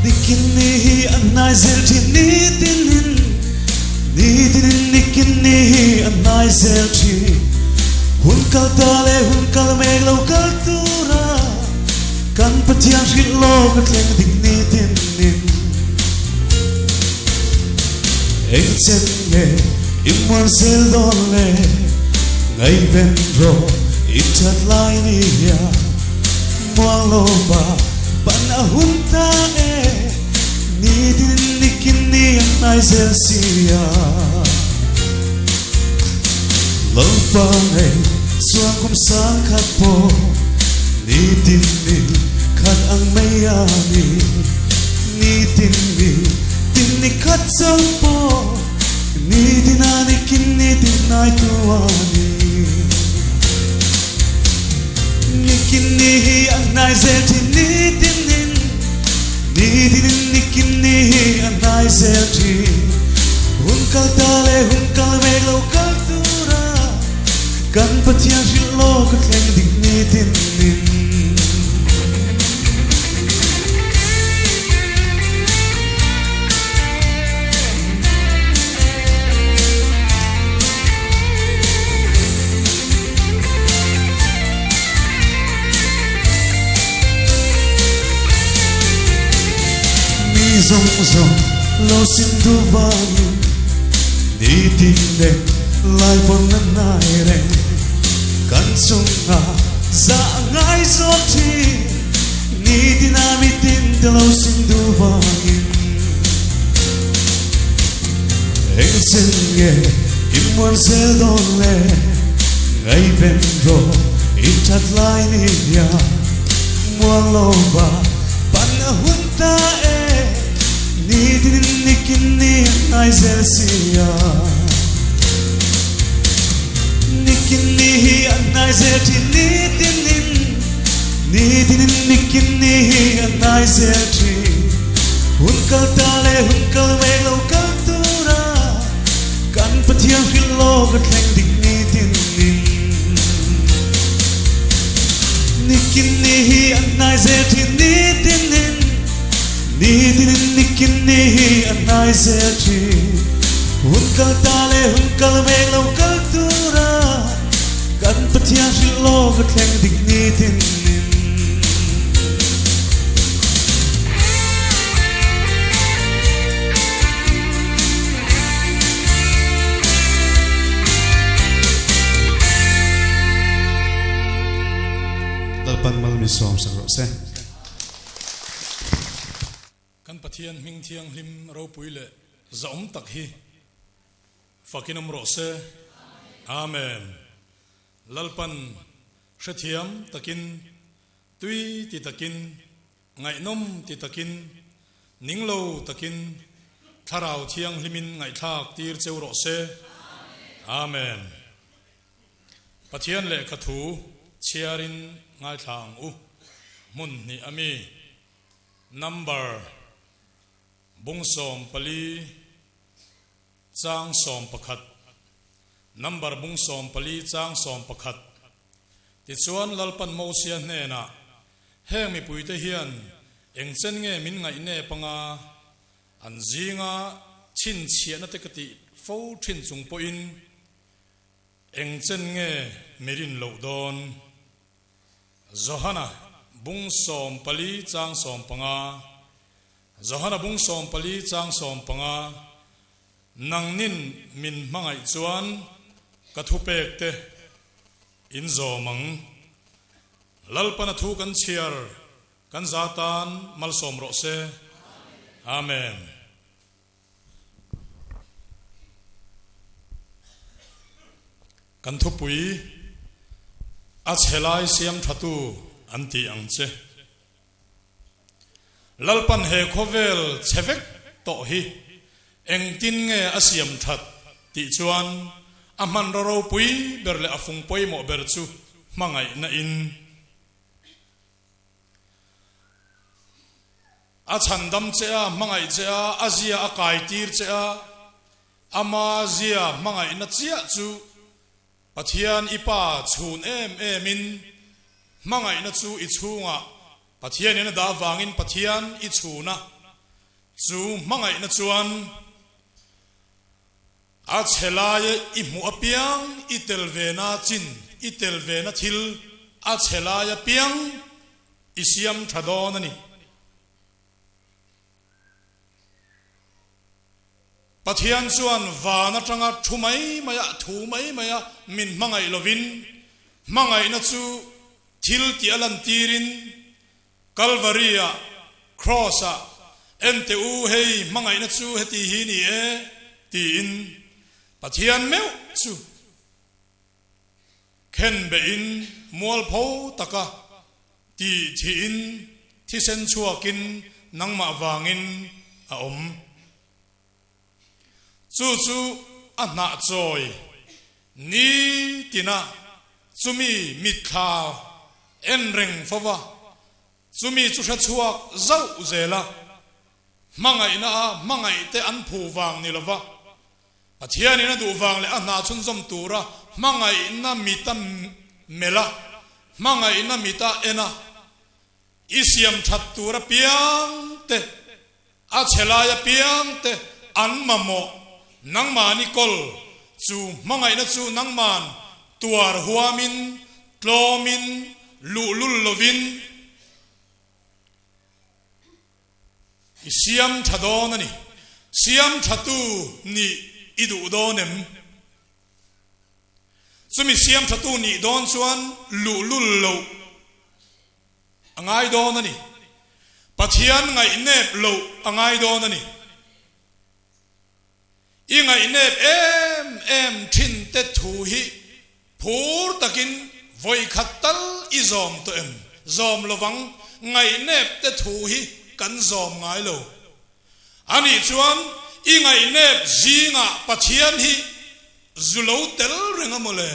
S5: Nikin ni hi a hnai zel thin nitinin, nitinin nikin ni hi a hnai zel thin. Hun kal ta leh hun kal mek lo kal tura kan Pathian hrilh lawk a thleng dik nitinin. Eng chen nge i muan zel dawn le? Ngaihven rawh i that lai ni hian muang lo va pan a hun ta e, nitin nikin ni ang hnai zel sia. Lo pa ngei chuan kum sang khat pawh nitin ni khat ang mai a ni. Nitin ni tin ni khat chauh pawh nitin a nikin nitin hnai tu a ni. Nikin ni hi a hnai zel thin nitin in, nitin in nikin ni hi a hnai zel thin. Hun kal ta leh hun kal mek lo kal tura kan Pathian hrilh lawk a thleng dik nitin in. Mi zawng zawng lo sim duh vangin nitin leh lai pawn a hnai reng kan chungah zah ngai zawk thin nitin a mitin te lo sim duh vangin eng chen nge i muan zel dawn le ngaihven rawh i that lai ni hian muang lo va pan a hun ta e nitin in nikin ni a hnai zel sia. Nikin ni hi a hnai zel thin nitin in, nitin in nikin ni hi a hnai zel thin. Hun kal ta leh hun kal mek lo kal tura kan Pathian hrilh lawk a thleng dik nitin in. Nikin ni hi a hnai zel thin nitin in, nitin in nikin ni hi a hnai zel thin. Hun kal ta leh hun kal mek lo kal tura kan Pathian hrilh lawk a thleng dik nitin in. Lalpan mal min sawm sak rawh se.
S8: Kan Pathian hming thianghlim ropui leh zahawm tak hi fakin awm rawh se. Amen. Lalpan hrethiam takin, tui ti takin, ngaihnawm ti takin, ning lo takin Thlarau Thianghlimin ngaihthlak tir cheu rawh se. Amen. Pathian lehkha thu chhiarin ngaithla ang u. Hmun hnih a mi. Number bung 14 chang 11 Number bung 14 chang 11 Tichuan Lalpan Mosia hnenah, Heng mipuite hian eng chen nge min ngaih nep anga an zinga chhinchhiahna te ka tih fo thin chung pawhin eng chen nge mi rin loh dawn? Johana bung 14 chang 15 Johana bung 14 chang 15 Nangnin min hmangaih chuan ka thupek te in zawm ang. Lalpana thu kan chhiar kan za tan malsawm rawh se. Amen. Kan thupui a chhe lai siam thatu an tih ang che. Lalpan he khawvel chhe vek tawh hi engtin nge a siam that tih chuan a hmanraw ropui ber leh a fung pawimawh ber chu hmangaihna in A chhandam che a, hmangaih che a, a zia a kai tir che a, ama zia hmangaihna chiah chu Pathian i Pa chhun em em in hmangaihna chu i chhungah Pathian in a dah avangin Pathian i chhun a, chu hmangaihna chuan a chhe laia i hmuh apiang i tel vena chin, i tel vena thil a chhe lai apiang i siam tha dawn a ni. Pathian chuan van atanga thu mai maia, thu mai maia min hmangaih lovin, hmangaihna chu thil tih a lantirin, Kalvari-ah, Cross-ah, Ente u, hei hmangaihna chu heti hi ni e, tiin Pathian meuh chu khen behin mualpho taka tih thihin thisen chhuakin nangmah vangin a awm. Chu chu a hnah chawi ni tina chumi mitthla en reng fo va, chumi chu hre chhuak zauh zel a, hmangaihna a hmangaih te an phu vang ni lova, Pathianin a duh vang leh a hna chhunzawm tura hmangaihna mita melh a, hmangaihna mita en a, i siam that tur apiang te, A chhe lai apiang te an mamawh nangmahni kawl chu hmangaihna chu nangman tuar huamin tlawmin luhlul lovin i siam tha dawn a ni. Siam thatu nih i duh dawn em? Chumi siam thatu nih dawn chuan luhlul loh A ngai dawn a ni. Pathian ngaihnep loh a ngai dawn a ni. I ngaihnep em em thin te thu hi phur takin vawi khat tal i zawm tawh em? Zawm lovang, ngaihnep te thu hi kan zawm ngai lo. A nih chuan i ngaihnep zingah Pathian hi zu lo tel reng a mawle.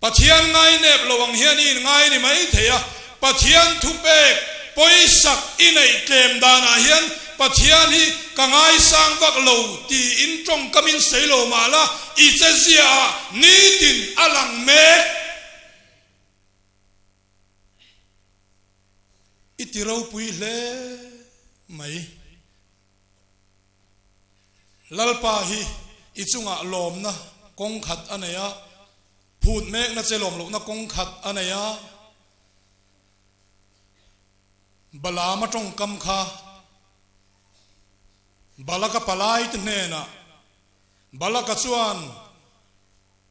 S8: Pathian ngainep lo ang hian i inngai ni mai thei a, Pathian thupek pawisak i neih tlem danah hian Pathian hi ka ngaisang vak lo tiin tawngkamin sawi lo mah la, i che ziaah nitin a lang mek. I ti ropui hle mai. Lalpa hi i chungah lawmna kawng khat a nei a, phut mekna che lawm lohna kawng khat a nei a. Balaama tawngkam kha Balaka palaite hnenah Balaka chuan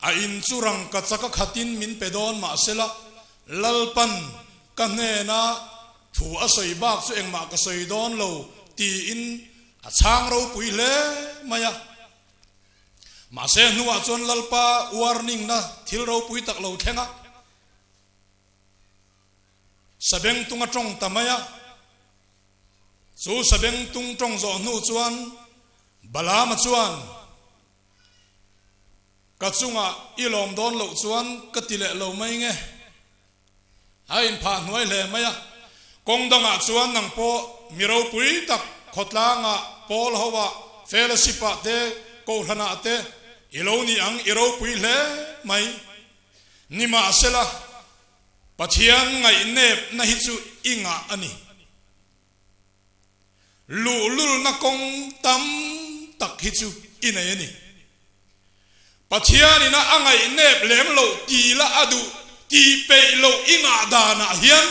S8: a in chu rangka chaka khatin min pe dawn mahsela. Lalpan ka hnena thu a sawi bak chu engmah ka sawi dawn lo tiin a chhang ropui hle mai a. Mahse hnuah chuan Lalpa warning na thil ropui tak lo thleng a, sabengtung a tawng ta mai a. Chu sabengtung tawng zawh hnu chuan Balaama chuan, Ka chungah i lawm dawn loh chuan ka ti leh lo mai nge. A inphah hnuai hle mai a. Kawng dangah chuan nang pawh mi ropui tak khawtlangah, pawl hoah, fellowship-ah te, kohhranah te i lo ni ang i ropui hle mai. Nimahsela, Pathian ngaihnepna hi chu i ngah a ni. Luhlulna kawng tam tak hi chu i nei a ni. Pathianin a a ngaihnep lem loh ti la a duh tih peih loh i ngah danah hian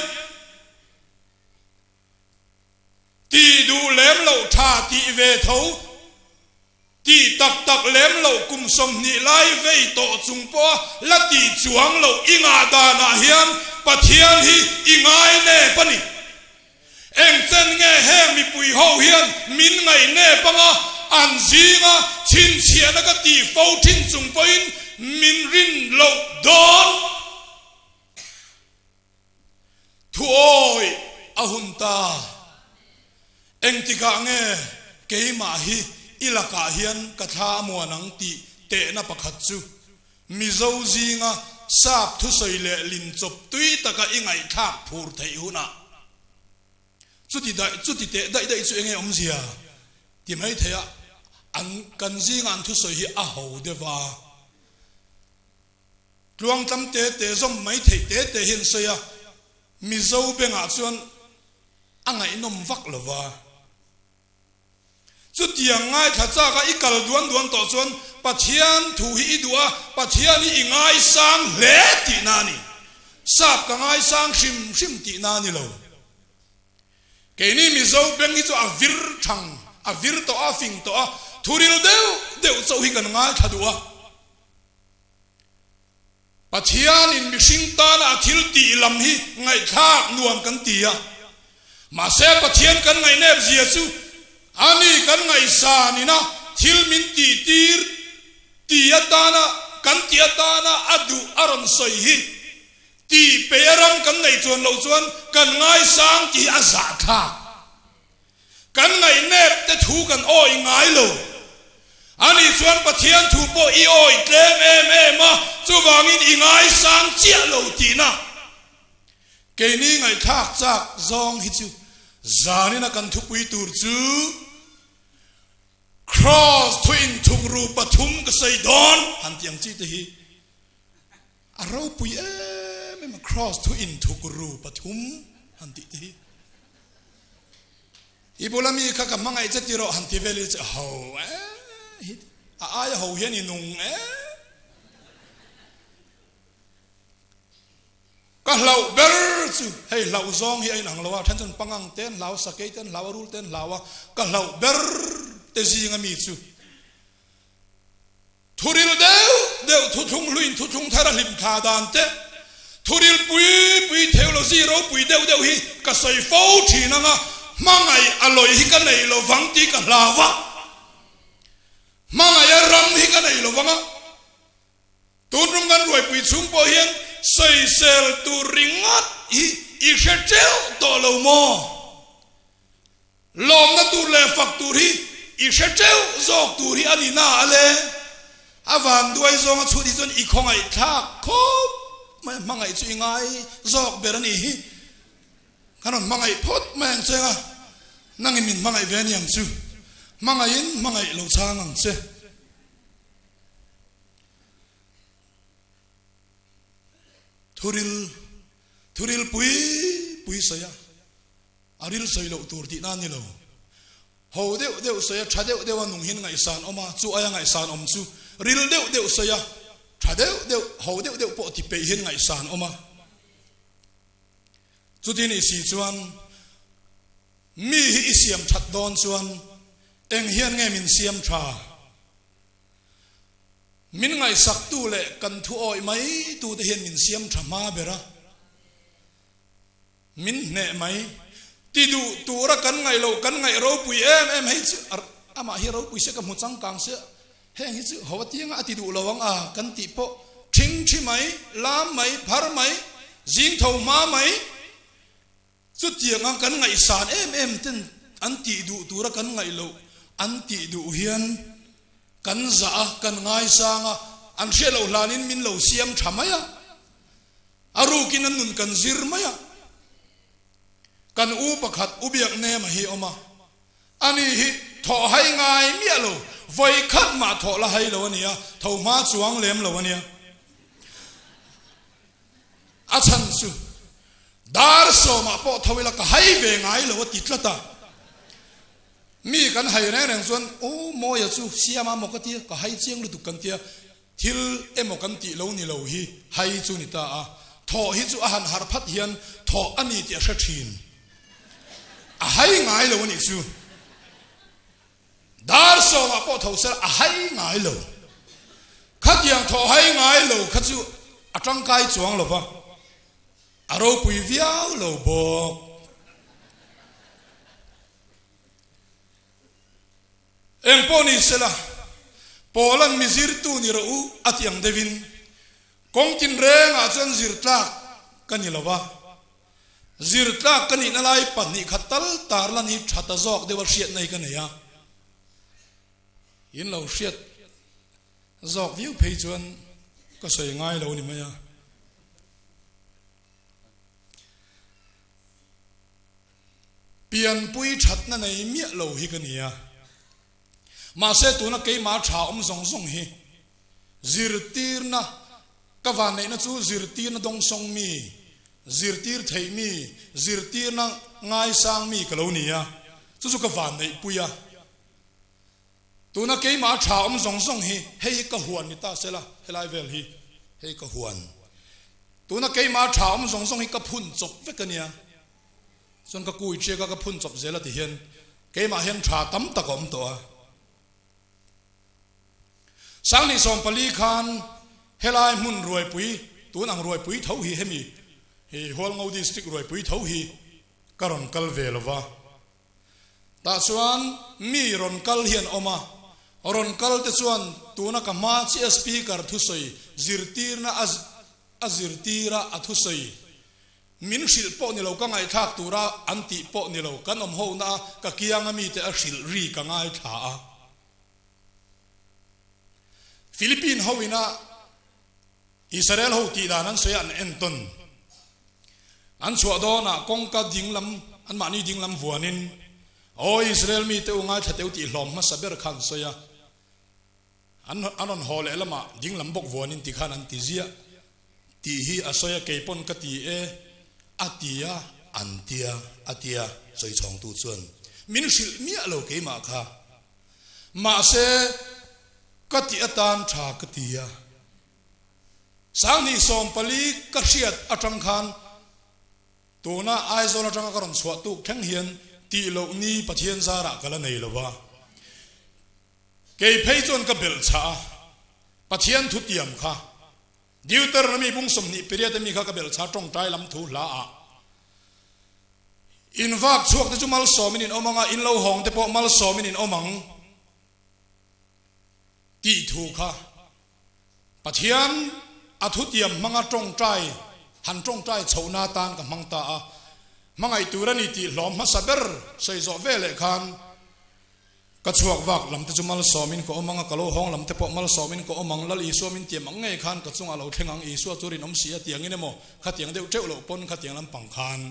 S8: tih duh lem loh tha tih ve tho Tih tak tak lem loh kum 20 lai vei tawh chung pawha la tih chuang loh i ngah danah hian Pathian hi i ngai nep a ni. Engchen nge heng mipui ho hian min ngaih nep anga an zinga chhinchhiahna ka tih fo thin chung pawhin min rin loh dawn? Thuawi a hun ta. Engtikah nge keimah hi i lakah hian ka thla a muan ang tih tehna pakhat chu Mizo zinga sap thusawi leh lin chawp tui taka i ngaihthlak phur theih hunah chuti daih chuti teh daih daih chu enge awmzia ti mai theih a, an kan zinga an thusawi hi a ho deuh a. Tluangtlam te te zawm mai theih te te hi an sawi a, Mizo bengah chuan a ngaihnawm vak lo va. Chutiang ngaithla chaka i kal duan duan tawh chuan Pathian thu hi i duh a, Pathian hi i ngaisang hle tihna a ni. Sap ka ngaisang hrim hrim tihna a ni lo. Keini Mizo beng hi chu a vir thang, a vir tawh a, a fing tawh a, thuril deuh deuh chauh hi kan ngaithla duh a. Pathianin mihring tana a thil tih lam hi ngaihthlak nuam kan ti a, mahse Pathian kan ngaihnep zia chu ani kan ngaihsan ina thil min tih tir ti atana kan tih atana a duh a rawn sawi hi tih pei a ram kan neih chuan loh chuan kan ngaisang tih hi a zahthlak. Kan ngaihnep te thu kan awih ngai lo. Ani chuan Pathian thu pawh i awih tlem em em a, chuvangin i ngaisang chiah lo tihna. Keini ngaihthlak chak zawng hi chu zanina kan thupui tur chu Kraws thu inthukru pathum ka sawi dawn han tih ang chi te hi a ropui em em a, Kraws thu inthukru pathum han tih te hi. I bula mi kha ka hmangaih che ti rawh han ti vel i che ho e hi a aia ho hian i nung e. Ka hlauh ber chu hei hlauh zawng hi a inang lo a, then chuan pangang te an hlau, sakei te an hlau a, rul te an hlau a, ka hlauh ber te zinga mi chu Thuril deuh deuh thuthlung hluin thuthlung thar a hlim thla dan te, thuril pui pui theology ropui deuh deuh hi ka sawi fo thin ang a, hmangaih a lawi hi ka nei lo vang tih ka hlau a, hmangaih a ram hi ka nei lo vang a, tun rum kan ruaipui chhung pawh hian sawisel tur ringawt hi i hre teuh tawh lo maw? Lawmna tur leh fak tur hi i hre teuh zawk tur hi a ni na a le. A vanduai zawnga chhut hi chuan i khawngaih thlak khawp mai a, hmangaih chu i ngai zawk ber a nih hi. Kan rawn hmangaih phawt mai ang che a, nangin min hmangaih ve a ni ang chu. Hmangaihin hmangaih lo chhang ang che. Thuril, thuril pui pui sawi a. A ril sawi loh tur tihna a ni lo. Ho deuh deuh sawi a, tha deuh deuh a nung hian ngaihsan awm a, chu aia ngaihsan awm chu ril deuh deuh sawi a, tha deuh deuh, ho deuh deuh pawh ti peih hian ngaihsan awm a. Chuti nih si chuan mi hi i siam that dawn chuan eng hian nge min siam tha? Min ngaihsaktu leh kan thu awih mai tute hian min siam tha hma ber a. Min hneh mai. Ti duh tura kan ngaih loh, kan ngaih ropui em em hei chu amah hi ropui sia ka hmu changkang sia, heng hi chu ho atianga a ti duh lo ang a kan tih pawh thing thi mai, lam mai, phar mai, zing tho hma mai, chutianga kan ngaihsan em em ten an tih duh tura kan ngaih loh an tih duh hian kan zah a, kan ngaisang a, an hriat loh hlanin min lo siam tha mai a. A rukin an nun kan zir mai a, kan u pakhat u biak nema hi awm a, ani hi thawh hai ngai miah lo, vawi khat mah thawh la hai lo a nia, tho hma chuang lem lo a nia. A chhan chu dar sawmah pawh tho ila ka hai ve ngai lo a ti tlat a, mi kan hai reng reng chuan u Mawia chu siama maw ka tia, ka hai chiang lutuk kan tia, Thil emaw kan tih lo ni lo hi hai chu ni ta a, thawh hi chu a han harh phat hian thawh a ni tih a hre thin. A hai ngai lo a nih chu. Dar sawmah pawh tho sela a hai ngai lo. Khatiang thawh hai ngai lo kha chu a tangkai chuang lo va, a ropui viau lo bawk. Eng pawh ni sela, Paula'n mi zirtu ni rawh u a ti ang deuhin, kawng tinrengah chuan zirtlak ka ni lo va, zirtlak ka nihna lai pahnihkhat tal tarlan hi tha ta zawk deuha hriatna hi ka nei a, in lo hriat zawk viau phei chuan ka sawi ngai lo ni mai a. Pianpui thatna nei miah lo hi ka ni a, mahse tuna keimah tha awm zawng zawng hi zirtirna ka vanneihna chu zirtirna dawngsawng mi, zirtir theih mi, zirtirna ngaisang mi ka lo ni a, chu chu ka vanneihpui a. Tuna keimah tha awm zawng zawng hi hei hi ka huan ni ta sela, helai vel hi hei ka huan. Tuna keimah tha awm zawng zawng hi ka phun chawp vek a nia. Chuan ka kui ṭiak a, ka phun chawp zel a ti hian keimah hian tha tam tak a awm tawh a. Sanghnih 14 khan helai hmun ruaipui, tun ang ruaipui tho hi hemi hi Hualngo District ruaipui tho hi ka rawn kal ve lo va. Tah chuan mi rawn kal hi an awm a, rawn kal te chuan tuna ka hma chiah speaker thusawi zirtirna a zirtira a thusawi min hrilh pawh ni lo ka ngaihthlak tura an tih pawh ni lo kan awm ho na a ka kianga mite a hrilh ri ka ngaithla a. Philippine ho ina Israel ho tih dan an sawi a an entawn. An chhuah dawnah kawngka dinglam anmahni dinglam vuanin Aw Israel mite u ngaithla teu tih hlawm hmasa ber kha an sawi a. An an rawn haw leh lamah dinglam bawk vuanin ti khan an ti ziah tih hi a sawi a keipawn ka ti e a ti a an tia a tia sawi chhawngtu chuan min hrilh miah lo keimah kha mahse ka tih atan tha ka ti a. Sanghnih 14 ka hriat atang khan tuna Aizawl atanga ka rawn chhuah tuk thleng hian tih loh ni Pathian zarah ka la nei lo va. Kei phei chuan ka belh chah a, Pathian thutiam kha Deuteronomy bung 20 period ami kha ka belh chah tawngtai lam thu hla ah. In vak chhuak te chu malsawmin in awm ang a, in lo hawng te pawh malsawmin in awm ang tih thu kha Pathian a thutiam hmanga tawngtai han tawngtai chhohna atan ka hmang ta a, hmangaih tur a ni tih hlawm hmasa ber sawi zawh ve leh khan ka chhuak vak lam te chu malsawmin ka awm ang a, ka lo hawng lam te pawh malsawmin ka awm ang, Lal Isua min tiam ang ngei khan ka chungah lo thleng ang, Isua chu rinawm si a tiangin emaw khatiang deuh teuh loh pawn khatiang lampang khan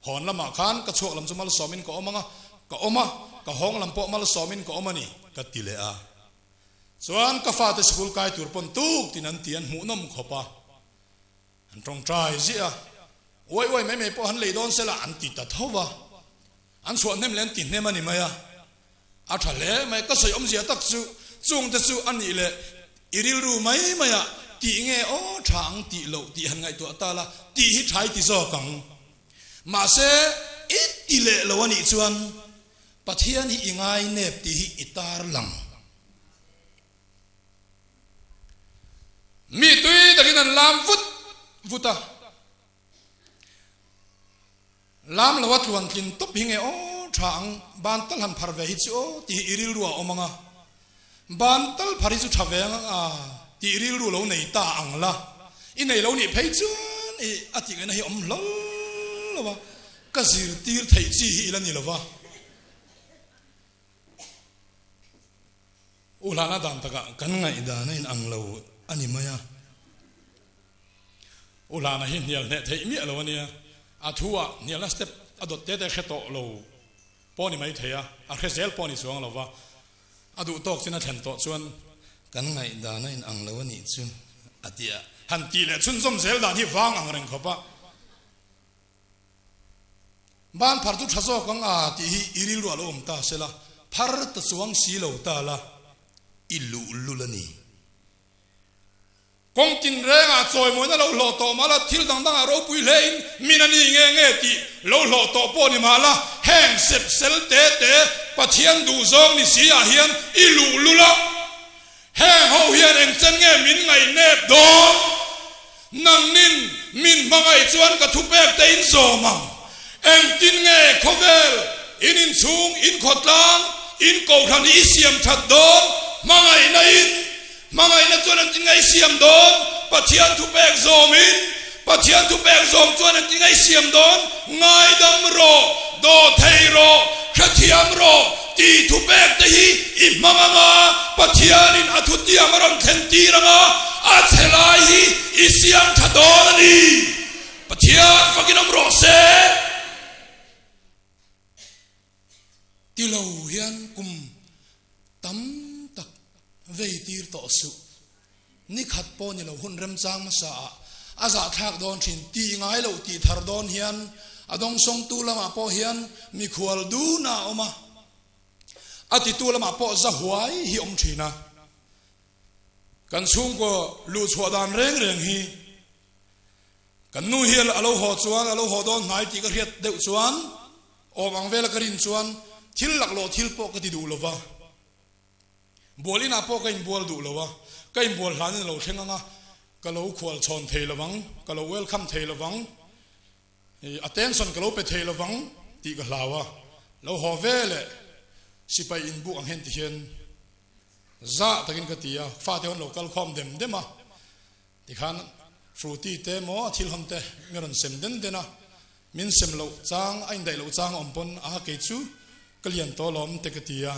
S8: hawn lamah khan ka chhuak lam chu malsawmin ka awm ang a, ka awm a, ka hawng lam pawh malsawmin ka awm a ni ka ti leh a. Chuan ka fate sikul kai tur pawn tuk tin an ti an hmuhnawm khawp a, an tawngtai ziah a, uai uai mai mai pawh han lei dawn sela an ti ta tho va, an chhuah hnem leh an ti hnem a ni mai a, a tha hle mai, ka sawi awmzia tak chu chungte chu a nih leh i rilru mai mai ah tih nge aw tha ang tih loh tih han ngaihtuah ta la tih hi tha i ti zawk ang, mahse i ti leh lo a nih chuan Pathian hi i ngai nep tih hi i tar lang. Mi tui takin an lam vut vut a. Lam lo a tluan tlin tawp hi nge aw tha ang, ban tal han phar ve hi chu aw tih hi i rilru a awm ang a. Ban tal phar hi chu tha ve ang a tih rilru lo nei ta ang la, i nei lo nih phei chuan i a tih ngaihna hi awm hlawl lo a, ka zirtir theih chi hi i la ni lo va. U hlana dan takah kan ngaihdan a inang lo a ni mai a. U hlana hi hnial hneh theih miah lo a nia, a thu ah hnialna step a dawt te te hre tawh lo pawh ni mai thei a, a hre zel pawh ni chuang lo va, a duh tawk chin a thlen tawh chuan kan ngaihdan a inang lo a nih chu a ti a, han tih leh chhunzawm zel dan hi vang ang reng khawp a. Ban phar chu tha zawk ang a tih hi i rilru a lo awm ta se la, phar ta chuang si lo ta la, i luhlul a ni. Kawng tin rengah chawimawina lo hlawh tawh mah la, thil dang dangah ropui hle in min a ni nge nge tih lo hlawh tawh pawh ni mah la, heng sep sel te te Pathian duh zawng ni si ah hian i luhlul a, heng ho hian engchen nge min ngaihnep dawn? Nangnin min hmangaih chuan ka thupek te in zawm ang. Engtin nge khawvel in inchhung, in khawtlang, in kohhran hi i siam that dawn? Hmangaihna in Hmangaihna chuan an ti ngaihsiam dawn, Pathian thupek zawmin, Pathian thupek zawm chuan an ti ngaihsiam dawn, Ngaidam rawh, dawhthei rawh, hrethiam rawh tih thupek te hi i hmang anga Pathianin a thutiang a rawn thlen tir anga a chhe lai hi i siam tha dawn a ni. Pathian fakin awm rawh se. Ti lo hian kum tam tak vei tir tawh suh. Ni khat pawh ni lo hun remchang hmasa ah a zahthlak dawn thin. Ti ngai loh tih thar dawn hian a dawngsawngtu lamah pawh hian mikhual dun a awm a, a titu lamah pawh za huai hi awm thin a. Kan chhungkaw luhchhuah dan reng reng hi Kan nu hi a lo haw chuan, a lo haw dawn hnai tih ka hriat deuh chuan, awm ang vela ka rin chuan thil laklawh thil pawh ka ti duh lo va. Bual inah pawh ka inbual duh lo a, ka inbual hlanin a lo thleng ang a, ka lo khual chhawn thei lo vang, ka lo welcome thei lo vang, attention ka lo pe thei lo vang tih ka hlau a. Lo haw ve leh sipai inbuk ang hian ti hian zah takin ka ti a, fate ho an lo kal khawm dem dem a. Tikhan Fruity te maw a thil hawn te mi rawn sem den den a, min sem loh chang a indaih loh chang a awm pawn a kei chu ka lian tawh alawm te ka ti a,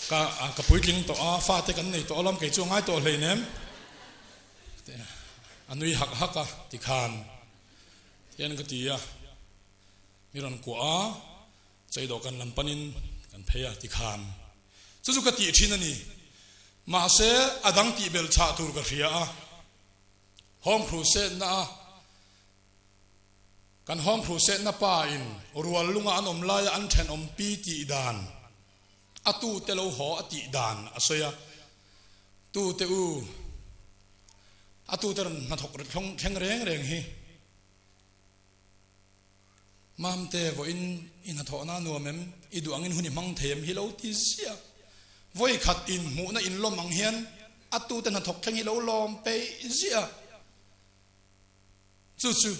S8: ka ka puitling tawh a, fate kan nei tawh alawm kei chu a ngai tawh hleinem a nui hak hak a tikhan hian ka ti a, mi rawn kuah a, chei dawhkan lam panin kan phei a tikhan. Chu chu ka tih thin a ni. Mahse, a dang tih belh chhah tur ka hria a. Home Crusade na a kan Home Crusade na pa in rual lunga an awm laia an thenawm pi tih dan, a tu te lo haw a tih dan a sawi a. Tu te u, a tu te rawn hnathawk thleng reng reng hi. Mamte, vawiin i hnathawhna a nuam em? I duh angin hun i hmang thei em? Hi lo ti ziah. Vawi khat inhmuhna inlawm ang hian a tute hnathawk thleng hi lo lawm peih ziah. Chu chu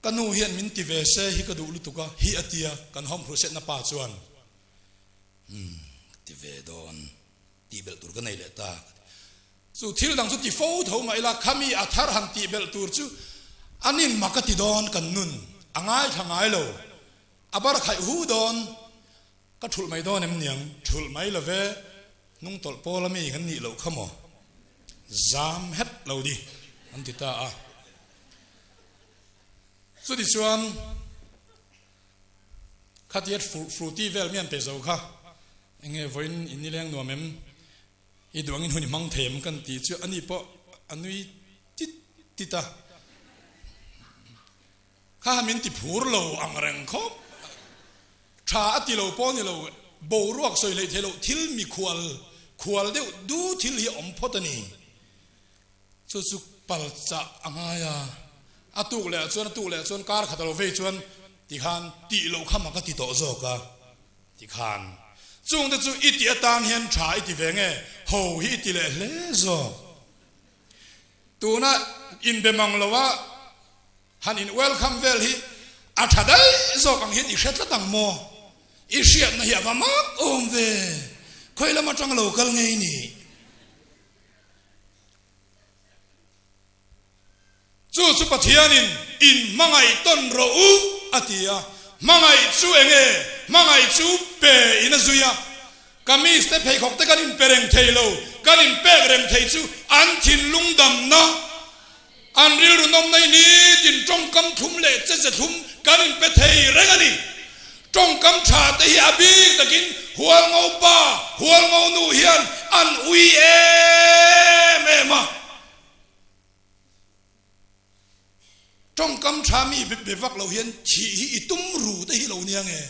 S8: ka nu hian min ti ve se hi ka duh lutuk a, hi a tia kan home hruhsetna pa chuan, Umm, ka ti ve dawn. Tih belh tur ka nei leh ta. Chu thil dang chu ti fo tho mah ila, khami a thar han tih belh tur chu an in mak a ti dawn, kan nun a ngaithla ngai lo, a bar khaih hu dawn, ka thulh mai dawn em niang, thulh mai lo ve, hnung tawlh pawl ami kan nih loh kha maw, zam het lo di an ti ta a. Chutichuan khatia fruity vel mi an pe zo kha, enge vawiin in nileng nuam em? I duh angin hun i hmang thei em kan tih chu ani pawh a nui tit tit a, kha min ti phur lo ang reng khawp, tha a ti lo pawh ni lo, boruak sawi hleih theih loh thil mikhual khual deuh du thil hi a awm phawt a ni. Chu chu pal chah a ngai a, a tuk leh ah chuan a tuk leh ah chuan kar khat a lo vei chuan tikhan tih loh kha mak a ti tawh zawk a tikhan chung te chu i tih atan hian tha i ti ve nge ho hi i ti leh hle zawk. Tuna inbe mang lo a Han in welcome vel hi a tha daih zawk ang hian i hre tlat ang maw? I hriatna hi a va mak awm ve, khawi lam atang lo kal ngei ni? Chu chu Pathianin in hmangaih tawn rawh u a ti a, hmangaih chu enge? Hmangaih chu pe in a zui a, kamis te pheikhawk te kan inpe reng thei lo, kan inpek reng thei chu an thinlung damna, an rilru nawmna hi nitin tawngkam thlum leh che che thlum kan inpe thei reng a ni. Tawngkam tha te hi a bik takin Hualngo pa, Hualngo nu hian an ui em em a. Tawngkam tha mi be vak lo hian thih hi i tum ru te hi lo nia nge?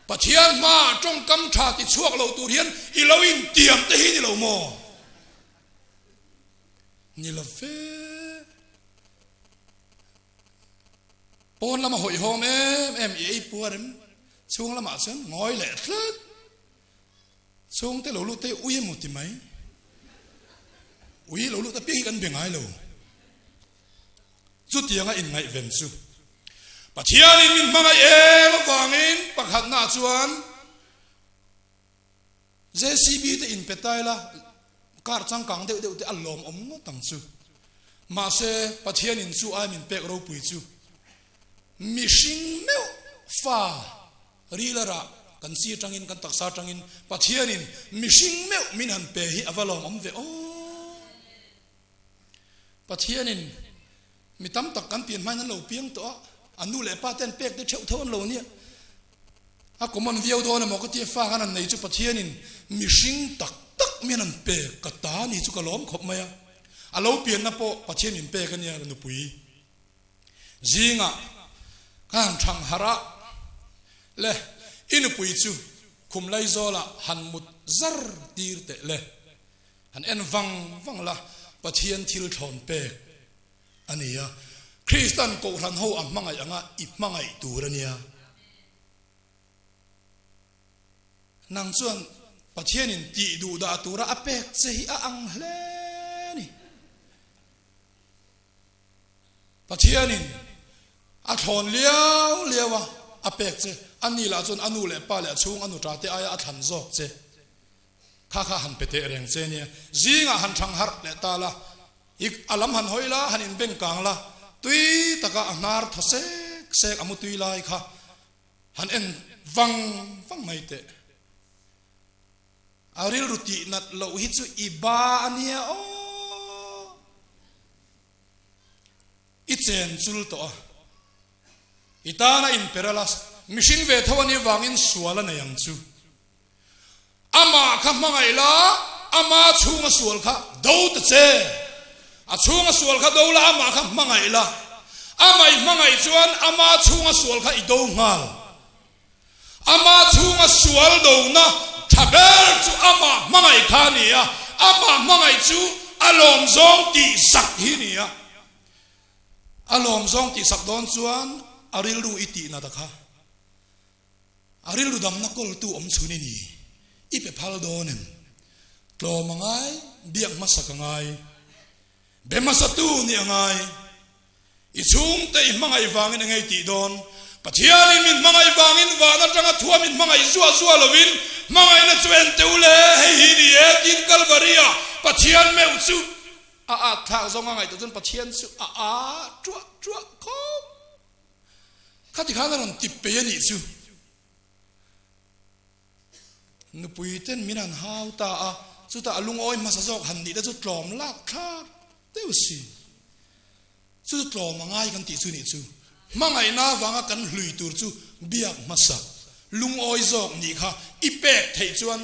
S8: Pathian hmaah tawngkam tha ti chhuak lo tur hian i lo intiam te hi ni lo maw? Ni lo ve. Pawn lama hawihhawm em em i ei puar em? Chhung lamah chuan ngawi leh tlat. Chhungte lo lut te ui emaw ti mai. Ui lo lut apiang hi kan be ngai lo. Chutianga inngaihven chu Pathianin min hmangaih em avangin pakhatnaah chuan JCB te inpe tai la, car changkang deuh deuh te a lawmawm ngawt ang chu. Mahse Pathianin chu ai min pek ropui chu mihring meuh fa Ril a rah, kan si atangin, kan taksa atangin Pathianin mihring meuh min han pe hi a va lawmawm ve aw. Pathianin mi tam tak kan pian hmain an lo piang tawh a, an nu leh pa te an pek te theuh tho an lo nia. A common viau dawn emaw ka tia fa khan an nei chu Pathianin mihring tak tak min han pe ka ta ni chu ka lawm khawp mai a. A lo pianna pawh Pathian min pek a nia nupui. Zingah ka han thang harh a, Le, i nupui chu khum Laizawlah han mut zar tir teh le, han en vang vang la, Pathian thil thlawn pek a ni a, Kristan Kohhran ho a hmangaih anga i hmangaih tur a nia. Nang chuan Pathianin tih duh dah tura a pek che hi a ang hle a ni. Pathianin a thlawn liau liau a, a pek che. A ni lah chuan a nu leh pa leh a chhung a nuṭa te aia a thlan zawk che. Kha kha han pe teh reng che nia. Zingah han thang harh leh ta la, i a lam han hawi la, han inbeng kang la, tui taka a hnar thaw sek sek a mutui lai kha han en vang vang mai teh. A rilru tih nat loh hi chu i ba a nia aw. I chen chul tawh a, i tana inperal a, mihring ve tho a nih vangin sual a nei ang chu. Amah kha hmangaih la, ama chhunga sual kha do ta che. A chhunga sual kha do la, amah kha hmangaih la. Amah i hmangaih chuan ama chhunga sual kha i do nghal. Ama chhunga sual dona tha ber chu amah hmangaih kha a ni a, amah hmangaih chu a lawm zawng tih sak hi a ni a. A lawm zawng tih sak dawn chuan a rilru i tih nat a kha. A rilru damna kawltu awm chhun i ni. I pe phal dawn em? Tlawm a ngai, biak hmasak a ngai. Be hmasatu nih a ngai. I chhungte i hmangaih vangin engei tih dawn? Pathianin min hmangaih vangin van atanga thua min hmangaih zuah zuah lovin hmangaihna chu en teh u le, hei hi ni e tiin Kalvaria Pathian meuh chu a at thlak zawng a ngaihtuah chuan Pathian chu a a tuah tuah khawp. Khati khan a rawn tip pei a nih chu. Nupui ten min han hau ta a, chutah a lungawi hmasa zawk han nih te chu tlawm lak thlak deuh si. Chu chu tlawm a ngai kan tih chu nih chu. Hmangaihna avanga kan hlui tur chu biak hmasa, lungawi zawk nih kha i pek theih chuan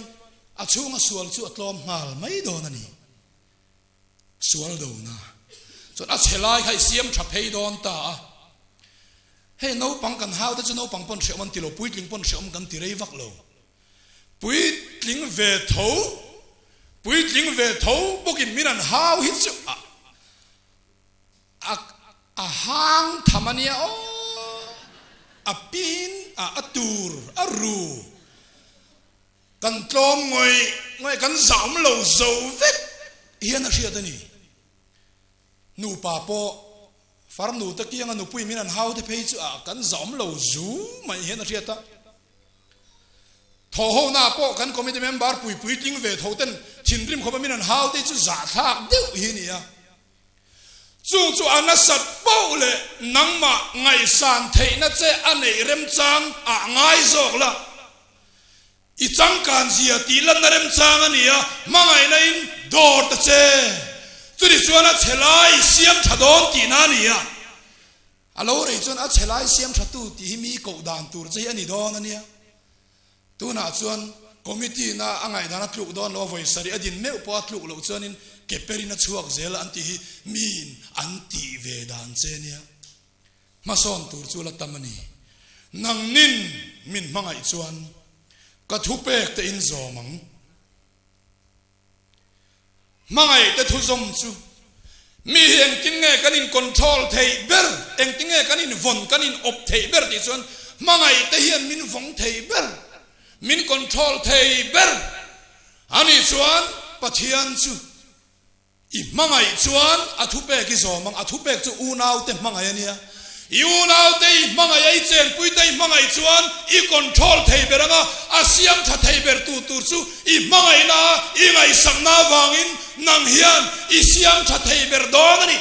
S8: a chhunga sual chu a tlawm nghal mai dawn a ni. Sual dona chuan a chhe lai kha i siam tha phei dawn ta a. Hei naupang kan hau te chu naupang pawn hreawm an ti lo, puitling pawn hreawm kan ti rei vak lo. Puitling ve tho, puitling ve tho bawkin min an hau hi chu a a a hang tham a nia aw, a pin a a tur a ru. Kan tlawm ngawih ngawih, kan zahawm lo zo vek hian a hriat a ni. Nupa pawh. Farnu te kianga nupui min an hau te phei chu ah kan zahawm lo zu mai hian a hriat a. Thaw ho na pawh kan committee member pui puitling ve tho ten thinrim khawpa min an hau te chu zahthlak deuh hi a ni a. Chung chu a nasat poh leh nangmah ngaihsan theihna che a neih remchang ah ngai zawk la. I changkan zia tih lanna remchang a ni a, hmangaihna in dawr ta che. Chutih chuan a chhe lai siam tha dawn tihna a ni a. A lo rei chuan a chhe lai siam tha tu tih hi mi koh dan tur che hi a ni dawn a nia. Tunah chuan committee na a ngaihdan a tluk dawn lo a, vawi sarih a din meuh pawh a tluk loh chuanin ke perin a chhuak zel a an tih hi miin an tih ve dan che a nia. Hmasawn tur chu la tam a ni. Nangnin min hmangaih chuan ka thupek te in zawm ang. Hmangaih te thu zawm chu mi hi engtin nge kan in control theih ber, engtin nge kan in vawn, kan in awp theih ber tih chuan hmangaih te hian min vawng thei ber, min control thei ber a nih chuan Pathian chu I hmangaih chuan a thupek i zawm ang, a thupek chu unaute hmangaih a nia. I unaute i hmangaih a, i chenpuite i hmangaih chuan i control thei ber ang a, a siam tha thei ber tu tur chu i hmangaihna a, i ngaihsakna avangin nang hian i siam tha thei ber dawn a ni.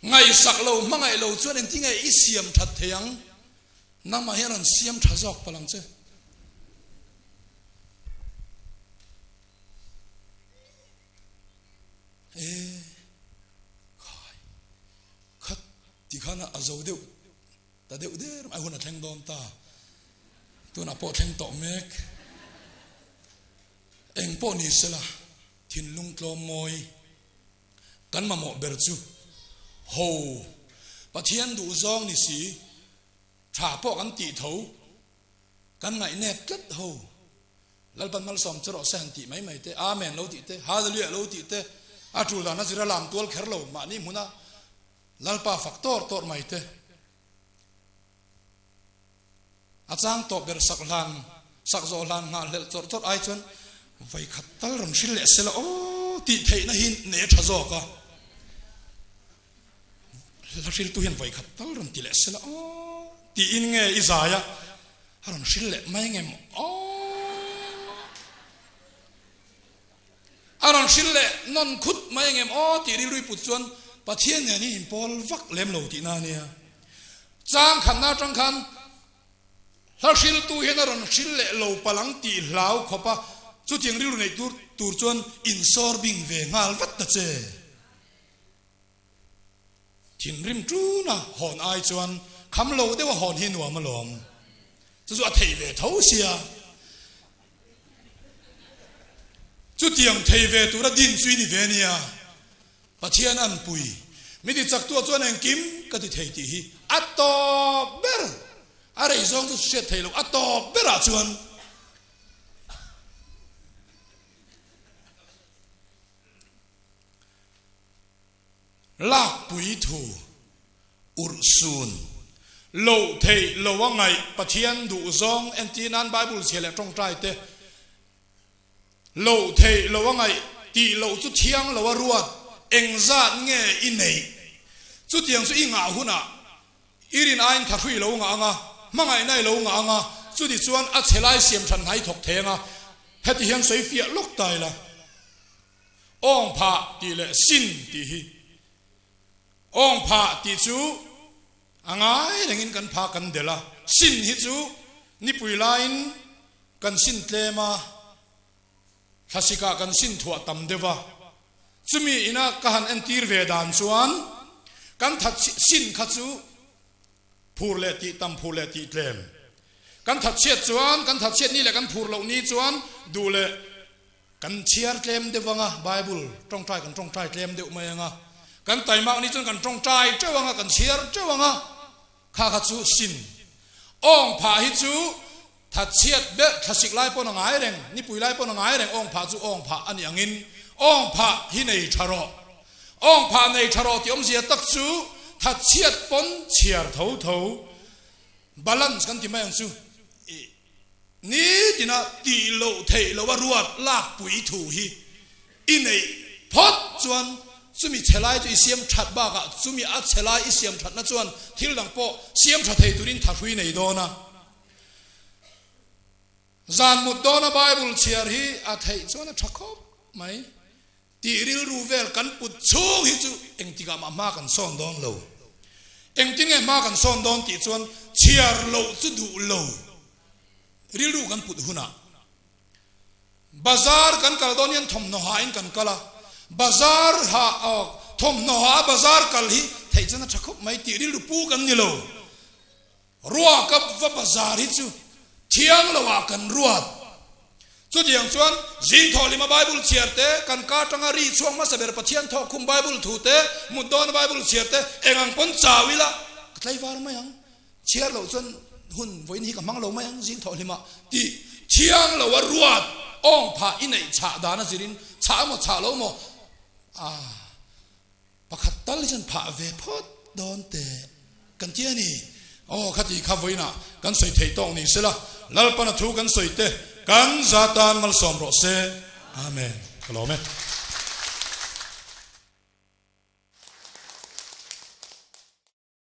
S8: Ngaihsak lo, hmangaih lo chuan engtinge i siam that thei ang? Nangmah hian rawn siam tha zawk palh ang che. E khai khat ti khan a zo deuh ta deuh der mai hun a thleng dawn ta tunah pawh thleng tawh mek eng pawh ni sela thinlung tlawm mawi kan mamawh ber chu ho Pathian duh zawng ni si tha pawh kan tih tho Kan ngaihnep tlat ho. Lalpan malsawm che rawh se han tih mai mai te, Amen lo tih te, Hallelujah lo tih te, a tul dan a zir a lam tual kher lo, mahni hmuna Lalpa fak tawr tawr mai te. A chang tawh ber sak hlan, sak zawh hlan nghah hlelh chawrh chawrh ai chuan vawikhat tal rawn hrilh leh sela aw tih theihna hi nei a tha zawk a. Hla hriltu hian vawikhat tal rawn ti leh sela aw tiin nge i zai a, a rawn hril leh mai ngem aw. A rawn hril leh nawn khut mai ngem aw tih rilru i put chuan Pathian nen hi inpawl vak lem lo tihna a nia. Chang khatna atang khan hla hriltu hian a rawn hril leh lo palh ang tih hlau khawp a, chutiang rilru neih tur chuan insawr bing ve nghal vat ta che. Thinrim tuna hawn ai chuan kham lo deuha hawn hi nuam alawm. Chu chu a theih ve tho sia. Chutiang thei ve tura din chu i ni ve nia. Pathian an pui. Mi ti chak tuah chuan engkim ka ti thei tih hi a tawp ber. A rei zawng chu hriat theih loh a tawp berah chuan. Lakpui thu urh sun loh theih lo a ngaih Pathian duh zawng entir nan Bible chhia leh tawngtai te loh theih lo a ngaih tih loh chu thiang lo a ruat engzat nge i neih chutiang chu i ngah hunah i rin aiin thahrui lo ngah anga hmangaihna i lo ngah anga chuti chuan a chhe lai siam than hnai thawk thei anga heti hian sawi fiah lawk ta ila. Awng phah tih leh sin tih hi. Awng phah tih chu a ngai rengin kan phah kan delh a, sin hi chu nipui laiin kan sin tlem a, thlasikah kan sin thuah tam deuh a. Chumi ina ka han entir ve dan chuan kan that sin kha chu phur leh tih tam phur leh tih tlem. Kan thatchhiat chuan kan thatchhiat ni leh kan phur loh ni chuan duh leh Kan chhiar tlem deuh anga, Bible tawngtai kan tawngtai tlem deuh mai anga, kan taimak ni chuan kan tawngtai teuh anga, kan chhiar teuh anga, kha kha chu sin. Awng phah hi chu thatchhiat ber, thlasik lai pawn a ngai reng, nipui lai pawn a ngai reng, awng phah chu awng phah a nih angin awng phah hi nei tha rawh. Awng phah nei tha rawh tih awmzia tak chu thatchhiat pawn chhiar tho tho, balance kan ti mai ang chu. Nitina tih loh theih loh a ruat lakpui thu hi i neih phawt chuan Chumi chhe lai chu i siam that bakah chumi a chhe lai i siam thatna chuan thil dang pawh siam tha thei turin thahrui nei dawn a. Zan mut dawna Bible chhiar hi a theih chuan a tha khawp mai. Tih rilru vel kan put chhung hi chu engtikah mah hma kan sawn dawn lo. Engtin nge hma kan sawn dawn tih chuan chhiar loh chu duh lo rilru kan put hunah Bazar kan kal dawn hian thawmhnaw ha in kan kal a, bazar ha thawmhnaw ha a bazar kal hi theih chuan a tha khawp mai tih rilru pu kan ni lo. Ruak a va bazar hi chu thiang lo ah kan ruat. Chutiang chuan zing thawh lima Bible chhiar te, kan ka atanga ri chhuak hmasa ber Pathian thawk khum Bible thu te, mut dawna Bible chhiar te eng ang pawn chau ila ka tlaivar mai ang. Chhiar loh chuan hun vawiin hi ka hmang lo mai ang zing thawh hlimah tih thiang lo a ruat awng phah i neih chhah dan a zirin chhah emaw chhah lo maw ah pakhat tal hi chuan phah ve phawt dawn teh kan ti a ni. Aw khati kha vawiinah kan sawi theih tawk ni sela Lalpana thu kan sawi te kan za tan malsawm rawh se. Amen. Ka lawm e.